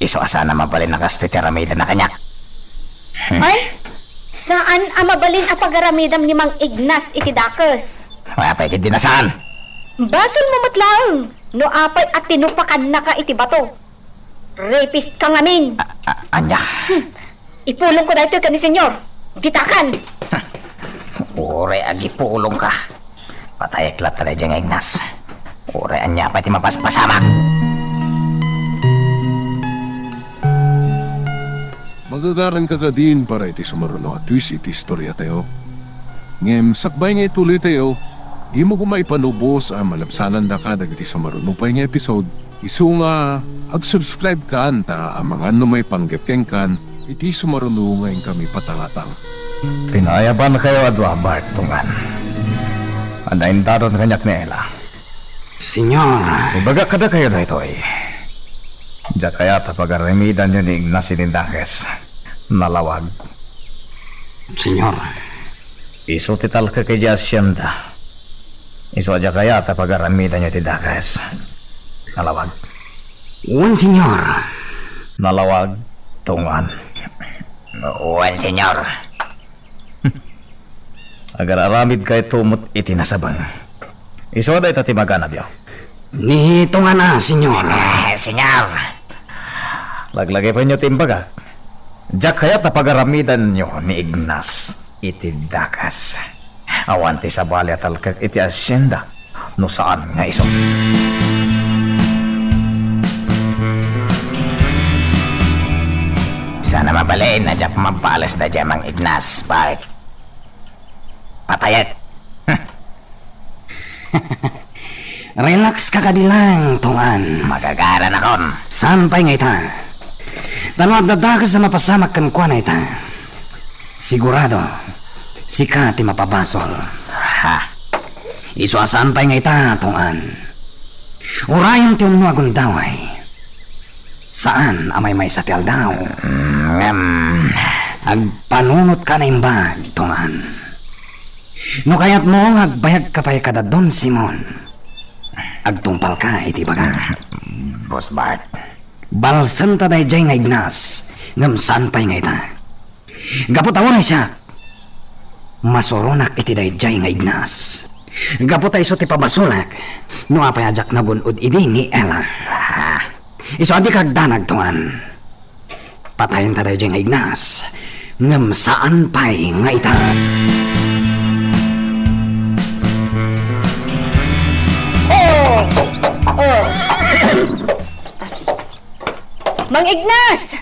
Isu a saan a mabalin a kastoy ti aramidenna kaniak. Ay, saan a mabalin a pagaramidam ni Mang Ignas iti dakes. Ay, apay ketdi a saan? Basolmo met laeng no apay a tinupakannaka iti bato. Rapist ka ngamin. A-, a-, ania? Hmm. Ipulongko daytoy ken ni Senyor. Ditakan. Uray agipulongka. Patayek latta daydiay nga Ignas. Uray ania pay ti mapaspasamak. Magagaranka kadin para iti sumaruno a twist iti istoriatayo. Ngem sakbay nga ituloytayo, dimo koma ipanubos a malabsanandaka dagiti sumaruno pay nga episode. Isu nga ag-subscribe-kan ta amangan no maipanggep kenkan iti sumaruno nga inkami patangatang. Pinaayabankayo a dua, Bart, Tong-an. Adda indaron kaniak ni Ella. Senyor. Ibagak kadakayo daytoy. Diak kayat a pagaramidanyo ni Ignas iti dakes. Nalawag. Senyor. Isu ti talkek idiay asienda. Isu a diak kayat a pagaramidanyo ti dakes. Nalawag. Wen, Senyor. Nalawag, Tong-an. Wen, Senyor. Agar-aramidkayto met iti nasabeng. Isu a dayta ti maganabyo. Ni Tong-an a, Senyor. Eh, Senyor. Laglagipenyo ti imbagak. Diak kayat a pagaramidanyo ni Ignas iti dakes. Awan ti sabali a talkek iti asienda no saan nga isu. Saan a mabalin a diak mabales daydiay Mang Ignas, Bart. Patayek. Relax ka kadi laeng, Tong-an. Magagaranakon. Saan pay nga ita? Ta no adda dakes a mapasamak kenkuana ita, sigurado, sika ti mapabasol. Ha? Isu a saan pay nga ita, Tong-an. Urayen ti umno a gundaway. Saan a maymaysa ti aldaw. Mm, ngem, agpanunotka a naimbag, Tong-an. No kayatmo nga agbayagka pay kada Don Simon, agtungpalka iti ibagak. Boss Bart. Balsenta daydiay nga Ignas, ngem saan pay nga ita. Gapu ta uray siak, masuronak iti daydiay nga Ignas. Gapu ta isu ti pabasolak, no apay a diak nagun-od idi ni Ella. Ah. Isu a dika agdanag, Tong-an. Patayenta daydiay nga Ignas, ngem saan pay nga ita. Oh! Oh! Mang Ignas!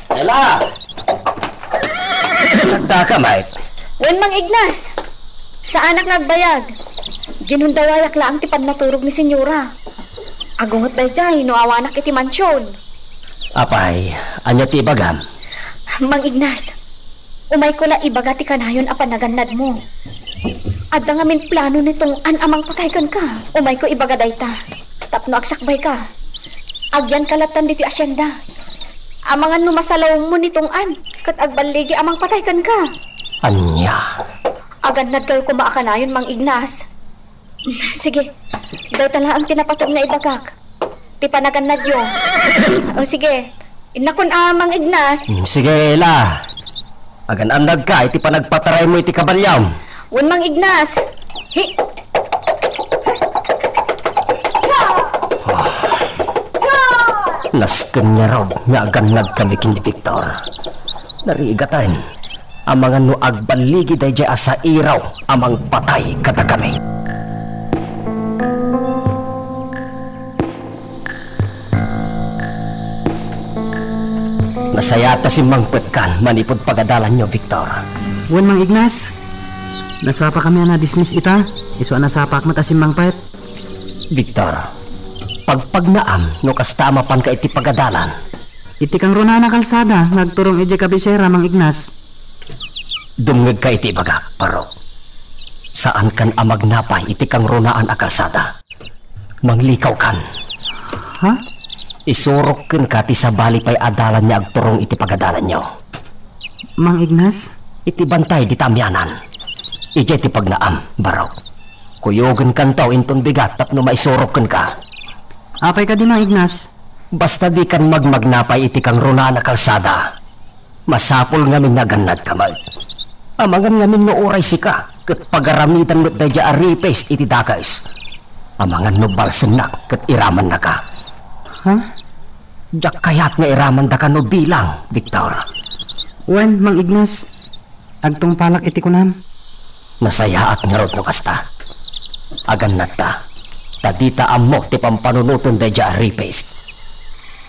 Ella! Agdaka, Mike. Wen, Mang Ignas. Saanak nga agbayag. Ginundawayak laeng ti pannaturog ni Senyora. Agunget daydiay no awanak iti mansion. Apay, ania ti ibagam? Mang Ignas, umayko la ibaga ti kanayon a panagannadmo. Adda ngamin plano ni Tong-an a mangpatay kenka. Umayko ibaga dayta tapno agsakbayka. Agyanka lattan ditoy asienda. Amangan no masalawengmo ni Tong-an ket agballigi a mangpatay kenka. Ania? Agannadkayo koma a kanayon, Mang Ignas. Sige, dayta laeng ti napateg nga ibagak. Ti panagannadyo. O sige, innakon a, Mang Ignas. Mm, sige, Ella. Agan-annadka iti panagpataraymo iti kabalyom. Wen, Mang Ignas. Hi. Nasken ngarud nga agannadkami ken ni Victor. Narigaten. Amangan no agballigi daydiay a sairaw a mangpatay kadakami. Nasayaat ta simmangpetkan manipud pagadalanyo, Victor. Wen, Mang Ignas, nasapakami a na-dismiss ita, isu a nasapak met a simmangpet. Victor, pagpagnaam no kasta a mapanka iti pagadalan. Iti kangrunaan a kalsada nga agturong idiay kabisera, Mang Ignas. Dumngegka iti ibagak, Barok. Saankan a magnapay iti kangrunaan a kalsada. Manglikawkan. Ha? Isurok kenka ti sabali pay a dalan nga agturong iti pagadalanyo. Mang Ignas? Iti bantay dita amianan. Idiay ti pagnaam, Barok. Kuyogenkanto inton bigat tapno maisurok kenka. Apay kadi, Mang Ignas? Basta dikan magmagnapay iti kangrunaan a kalsada. Masapul ngamin nga agannadka met. Amangan ngamin no uray sika ket pagaramidan met daydiay a rapist iti dakes. Amangan no balsennak ket iramannaka. Ha? Diak kayat nga iramandaka no bilang, Victor. Wen, Mang Ignas, agtungpalak iti kunam. Nasayaat ngarud no kasta. Agannadta, ta dita ammo ti pampanunoten daydiay a rapist.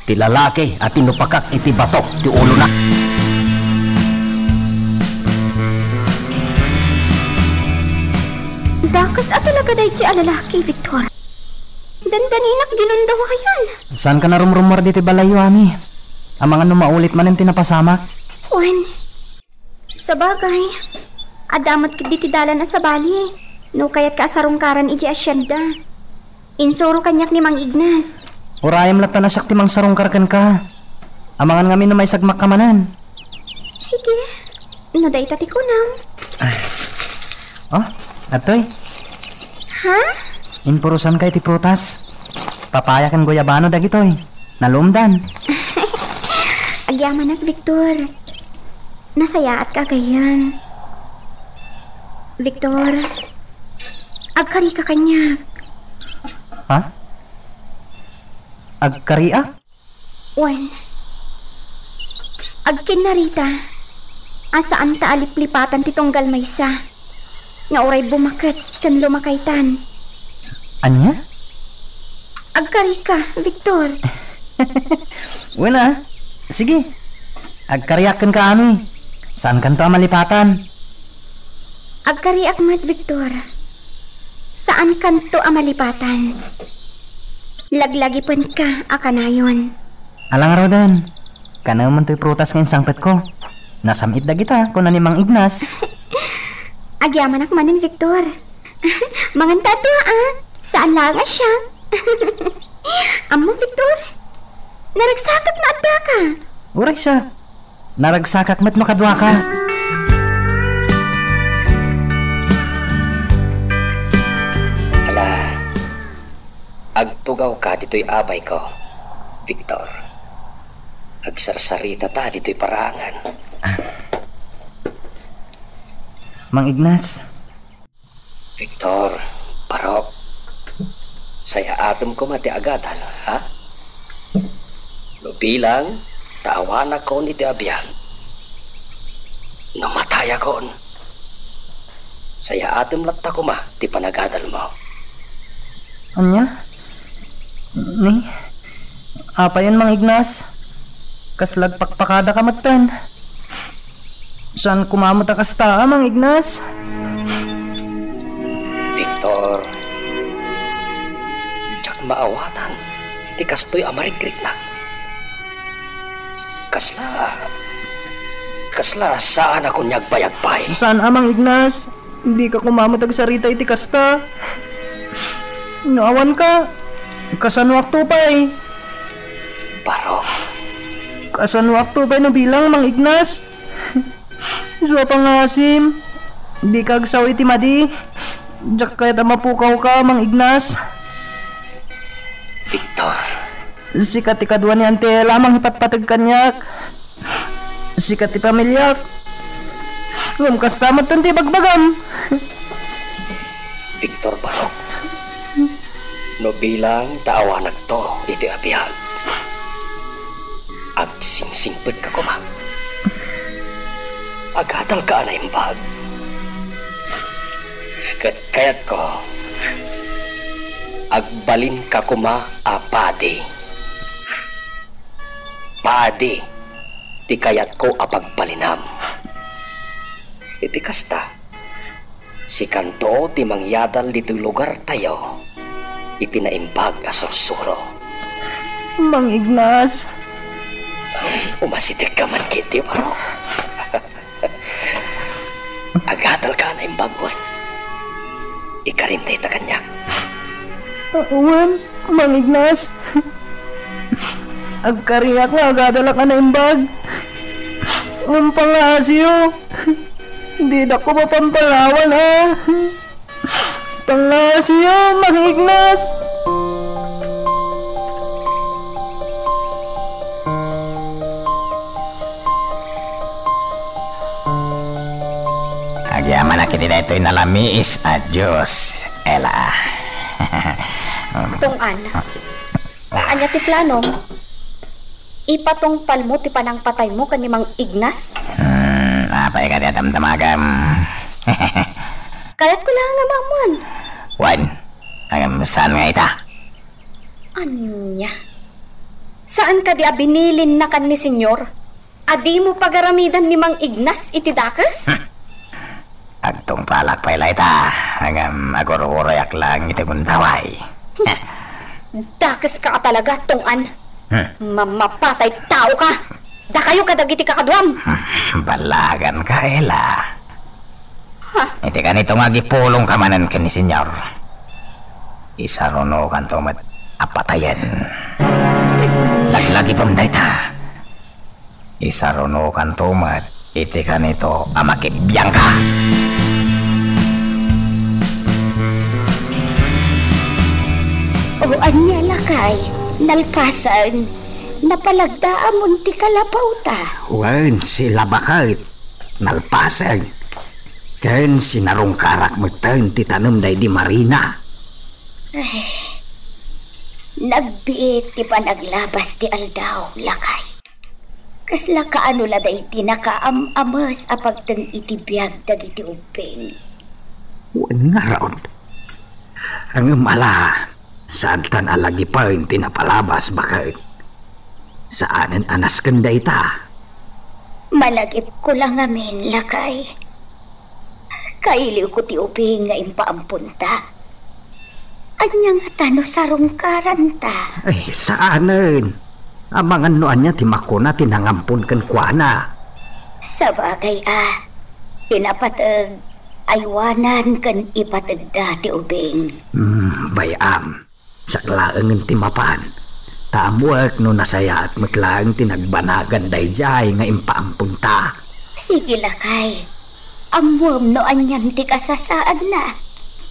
Ti lalaki a tinupakak iti bato ti ulona. Dakes a talaga daydiay a lalaki, Victor. Dandaninak ginundawayan. Saanka a rumrummuar ditoy balayyo, Ami. Amangan no maulit manen ti napasamak. Wen, sabagay, adda met ketdi ti dalan a sabali. No kayatka a sarungkaran idiay asienda, insuro kaniak ni Mang Ignas. Urayem latta no siak ti mangsarungkar kenka. Amangan ngamin no maisagmakka manen. Sige, no dayta ti kunam. Oh, adtoy. Ha? Impurosanka iti prutas. Papaya ken guyabano dagitoy. Naluomdan. Agyamanak, Victor. Nasayaatka a gayyem. Victor, agkarika kaniak. Ha? Agkariak? Wen, agkinnarita a saanta a liplipatan ti tunggal maysa nga uray bumaket ken lumakaytan. Ania? Agkarika, Victor. Wen a. Sige. Agkariak kenka, Ami. Saankanto a malipatan. Agkariak met, Victor. Saankanto a malipatan. Laglagipenka a kanayon. Ala ngaruden, kanem toy prutas nga insangpetko. Nasam-it dagita, kuna ni Mang Ignas. Agyamanak manen, Victor. Manganta tua, a. Saan laeng a siak. Ammom, Victor? Naragsakak no addaka. Uray siak. Naragsakak met no kaduaka. Ala, agtugawka ditoy abayko, Victor. Agsarsaritata ditoy paraangan. Mang Ignas. Victor, Barok, sayaatem koma ti agadal, ha? No bilang ta awanakon iti abiag, no matayakon, sayaatem latta koma ti panagadalmo. Ania? Ni? Apayen, Mang Ignas? Kasla agpakpakadaka metten. Saan koma met a kasta, Mang Ignas? Victor, diak maawatan ti kastoy a marigriknak. Kasla, kasla saanakon nga agbayag pay. Saan a, Mang Ignas? Dika koma met agsarita iti kasta. No awanka, kasanoakto pay? Barok. Kasanoakto pay no bilang, Mang Ignas? Isu a pangasim, dika agsao iti madi. Diak kayat a mapukawka, Mang Ignas. Victor. Sika ti kadua ni Auntie Ella a mangipatpateg kaniak. Sika ti pamiliak. Ngem kasta met ti ibagbagam. Victor Barok, no bilang ta awanakto iti abiag, agsingsingpetka koma. Agadalka a naimbag. Ket kayatko, agbalinka koma a padi. Padi ti kayatko a pagbalinam. Iti kasta, sikanto ti mangyadal ditoy lugartayo iti naimbag a sursuro. Mang Ignas. Umasidegka man ketdi, baro. Agadalka a naimbag wen. Ikarim dayta kaniak. Wen, Mang Ignas. Agkariak nga agadalak a naimbag. Ngem pangngaasiyo, didakto mapampalawan, a. Pangngaasiyo, Mang Ignas. Agyamanak iti daytoy nalamiis a Dios, Ella. Tong-an. Ania ti planom? Ipatungpalmo ti panangpataymo ken ni Mang Ignas? Hmm, apay kadi a damdamagam? Kayatko la nga maammuan. Wen, ngem saan nga ita? Ania? Saan kadi a binilinnakan ni Senyor a dimo pagaramidan ni Mang Ignas iti dakes? Hmm. Agtungpalak pay la ita, ngem agur-uroyak laeng iti gundaway. Dakeska a talaga, Tong-an. Hmm. Mamapatay taoka. Dakayo kadagiti kakaduam. Hmm, ballaganka, Ella. Ha? Iti kanito nga agipulongka manen ken ni Senyor, isarunokanto met a patayen. Laglagipem dayta. Isarunokanto met iti kanito a makibiangka. O ania, lakay, nalpasen, napalagda amon ti kalapawta? Wen, sila baket, nalpasen. Ken sinarungkarak metten ti tanem daydi Marina. Ay, nagbiit ti panaglabas ti aldaw, lakay. Kasla kaano la daydi nakaam-ames a pagteng iti biag dagiti ubbing? Wen ngarud. Ngem ala, saantan a lagipen ti napalabas baket. Saanen a nasken dayta. Malagipko la ngamin, lakay. Kailiwko ti ubing nga impaamponta. Ania ngata no sarungkaranta? Ay, saanen. Amangan no ania ti makuna ti nangampon kenkuana. Sabagay a, ti napateg, aywanan ken ipategda ti ubing. Hmm, bay-am. Siak laengen ti mapan. Ta ammoek no nasayaat met laeng ti nagbanagan daydiay nga impaamponta. Sige, lakay. Ammoem no anian ti kasasaadna.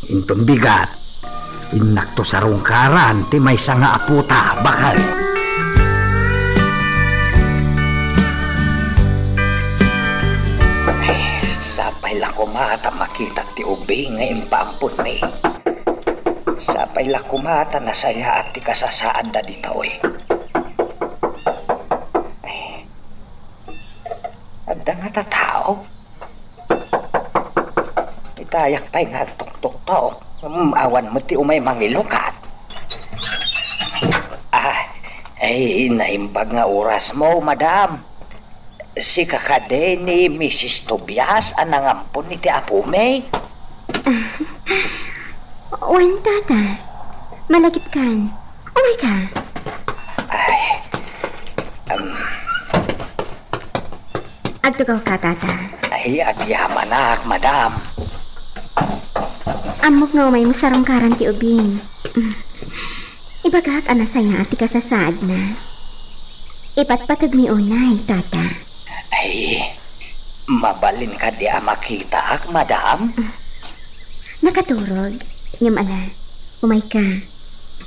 Inton bigat, innakto sarungkaran ti maysa nga apota, baket. Ay, sapay la koma ta makitak ti ubing nga impaamponmi. Sapay la koma ta nasayaat ti kasasaadda ditoy. Ay, adda ngata tao? Itayak pay nga agtuktuktok. Hmm, awan met ti umay mangilukat. Ah, ay, naimbag nga orasmo, madam. Sika kadi ni Misis Tobias a nangampon iti apomi? Wen, tata. Malagipkan. Umayka. Ay, um. Agtugawka, tata. Ay, agyamanak, madam. Ammok nga umaymo sarungkaran ti ubing. Ibagak a nasayaat ti kasasaadna. Ipatpategmi unay, tata. Ay, mabalin kadi a makitaak, madam? Nakaturog, ngem ala, umayka.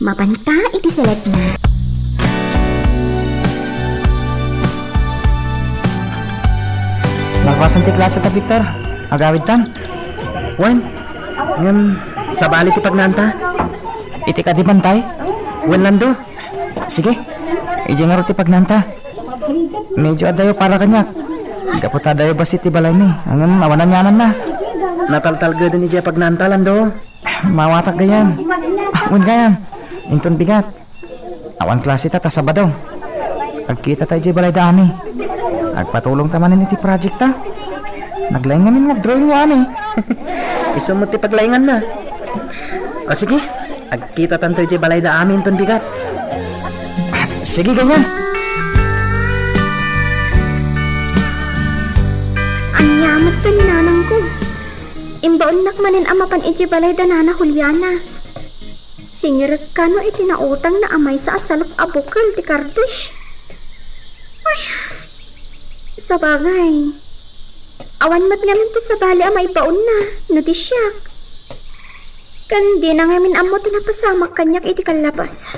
Mapanta iti seletna. Nalpasen ti klase ta, Victor. Agawidtan. Wen, ngem sabali ti pagnaanta. Iti kadi bantay? Wen, Lando. Sige. Idiay ngarud ti pagnaanta. Medyo adayo para kaniak. Gapu ta adayo bassit ti balaymi, ngem awan aniamanna. Nataltalgeden idiay pagnaantalan, do. Mawatak gayam. Ah, wen gayam. Inton bigat. Awan klase ta, ta Sabado. Agkita ta idiay balay da Ami. Agpatulong ta manen iti project ta. Naglaing ngamin nga agdrawing ni Ami. Isu met ti paglainganna. O sige, agkita tanto idiay balay da Ami inton bigat. Sige, gayam. Ania met ta ni nanangko? Imbaonnak manen a mapan idiay balay da Nana Juliana. Singirekkano iti nautangna a maysa a salek a bukel ti kardus. Ay, sabagay. Awan met ngamin ti sabali a maibaonna no di siak. Ken dina ngamin ammo ti napasamak kaniak iti kallabas.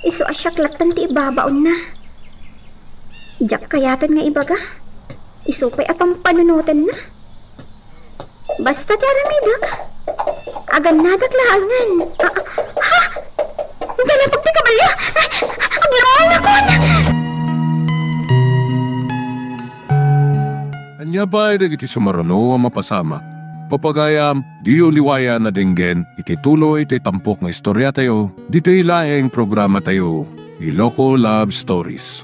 Isu a siak latta ti ibabaonna. Diak kayaten nga ibaga. Isu pay a pampanunotenna. Basta ti aramidek, agannadak laengen. Ah, ah, ha? Nalapag ti kabalio! Ah, aglammangakon! Ania pay dagiti sumaruno a mapasamak? Papagayam, diyo liwayan a denggen iti tuloy ti tampok nga istoriatayo, ditoy laeng programatayo, Iloko Love Stories.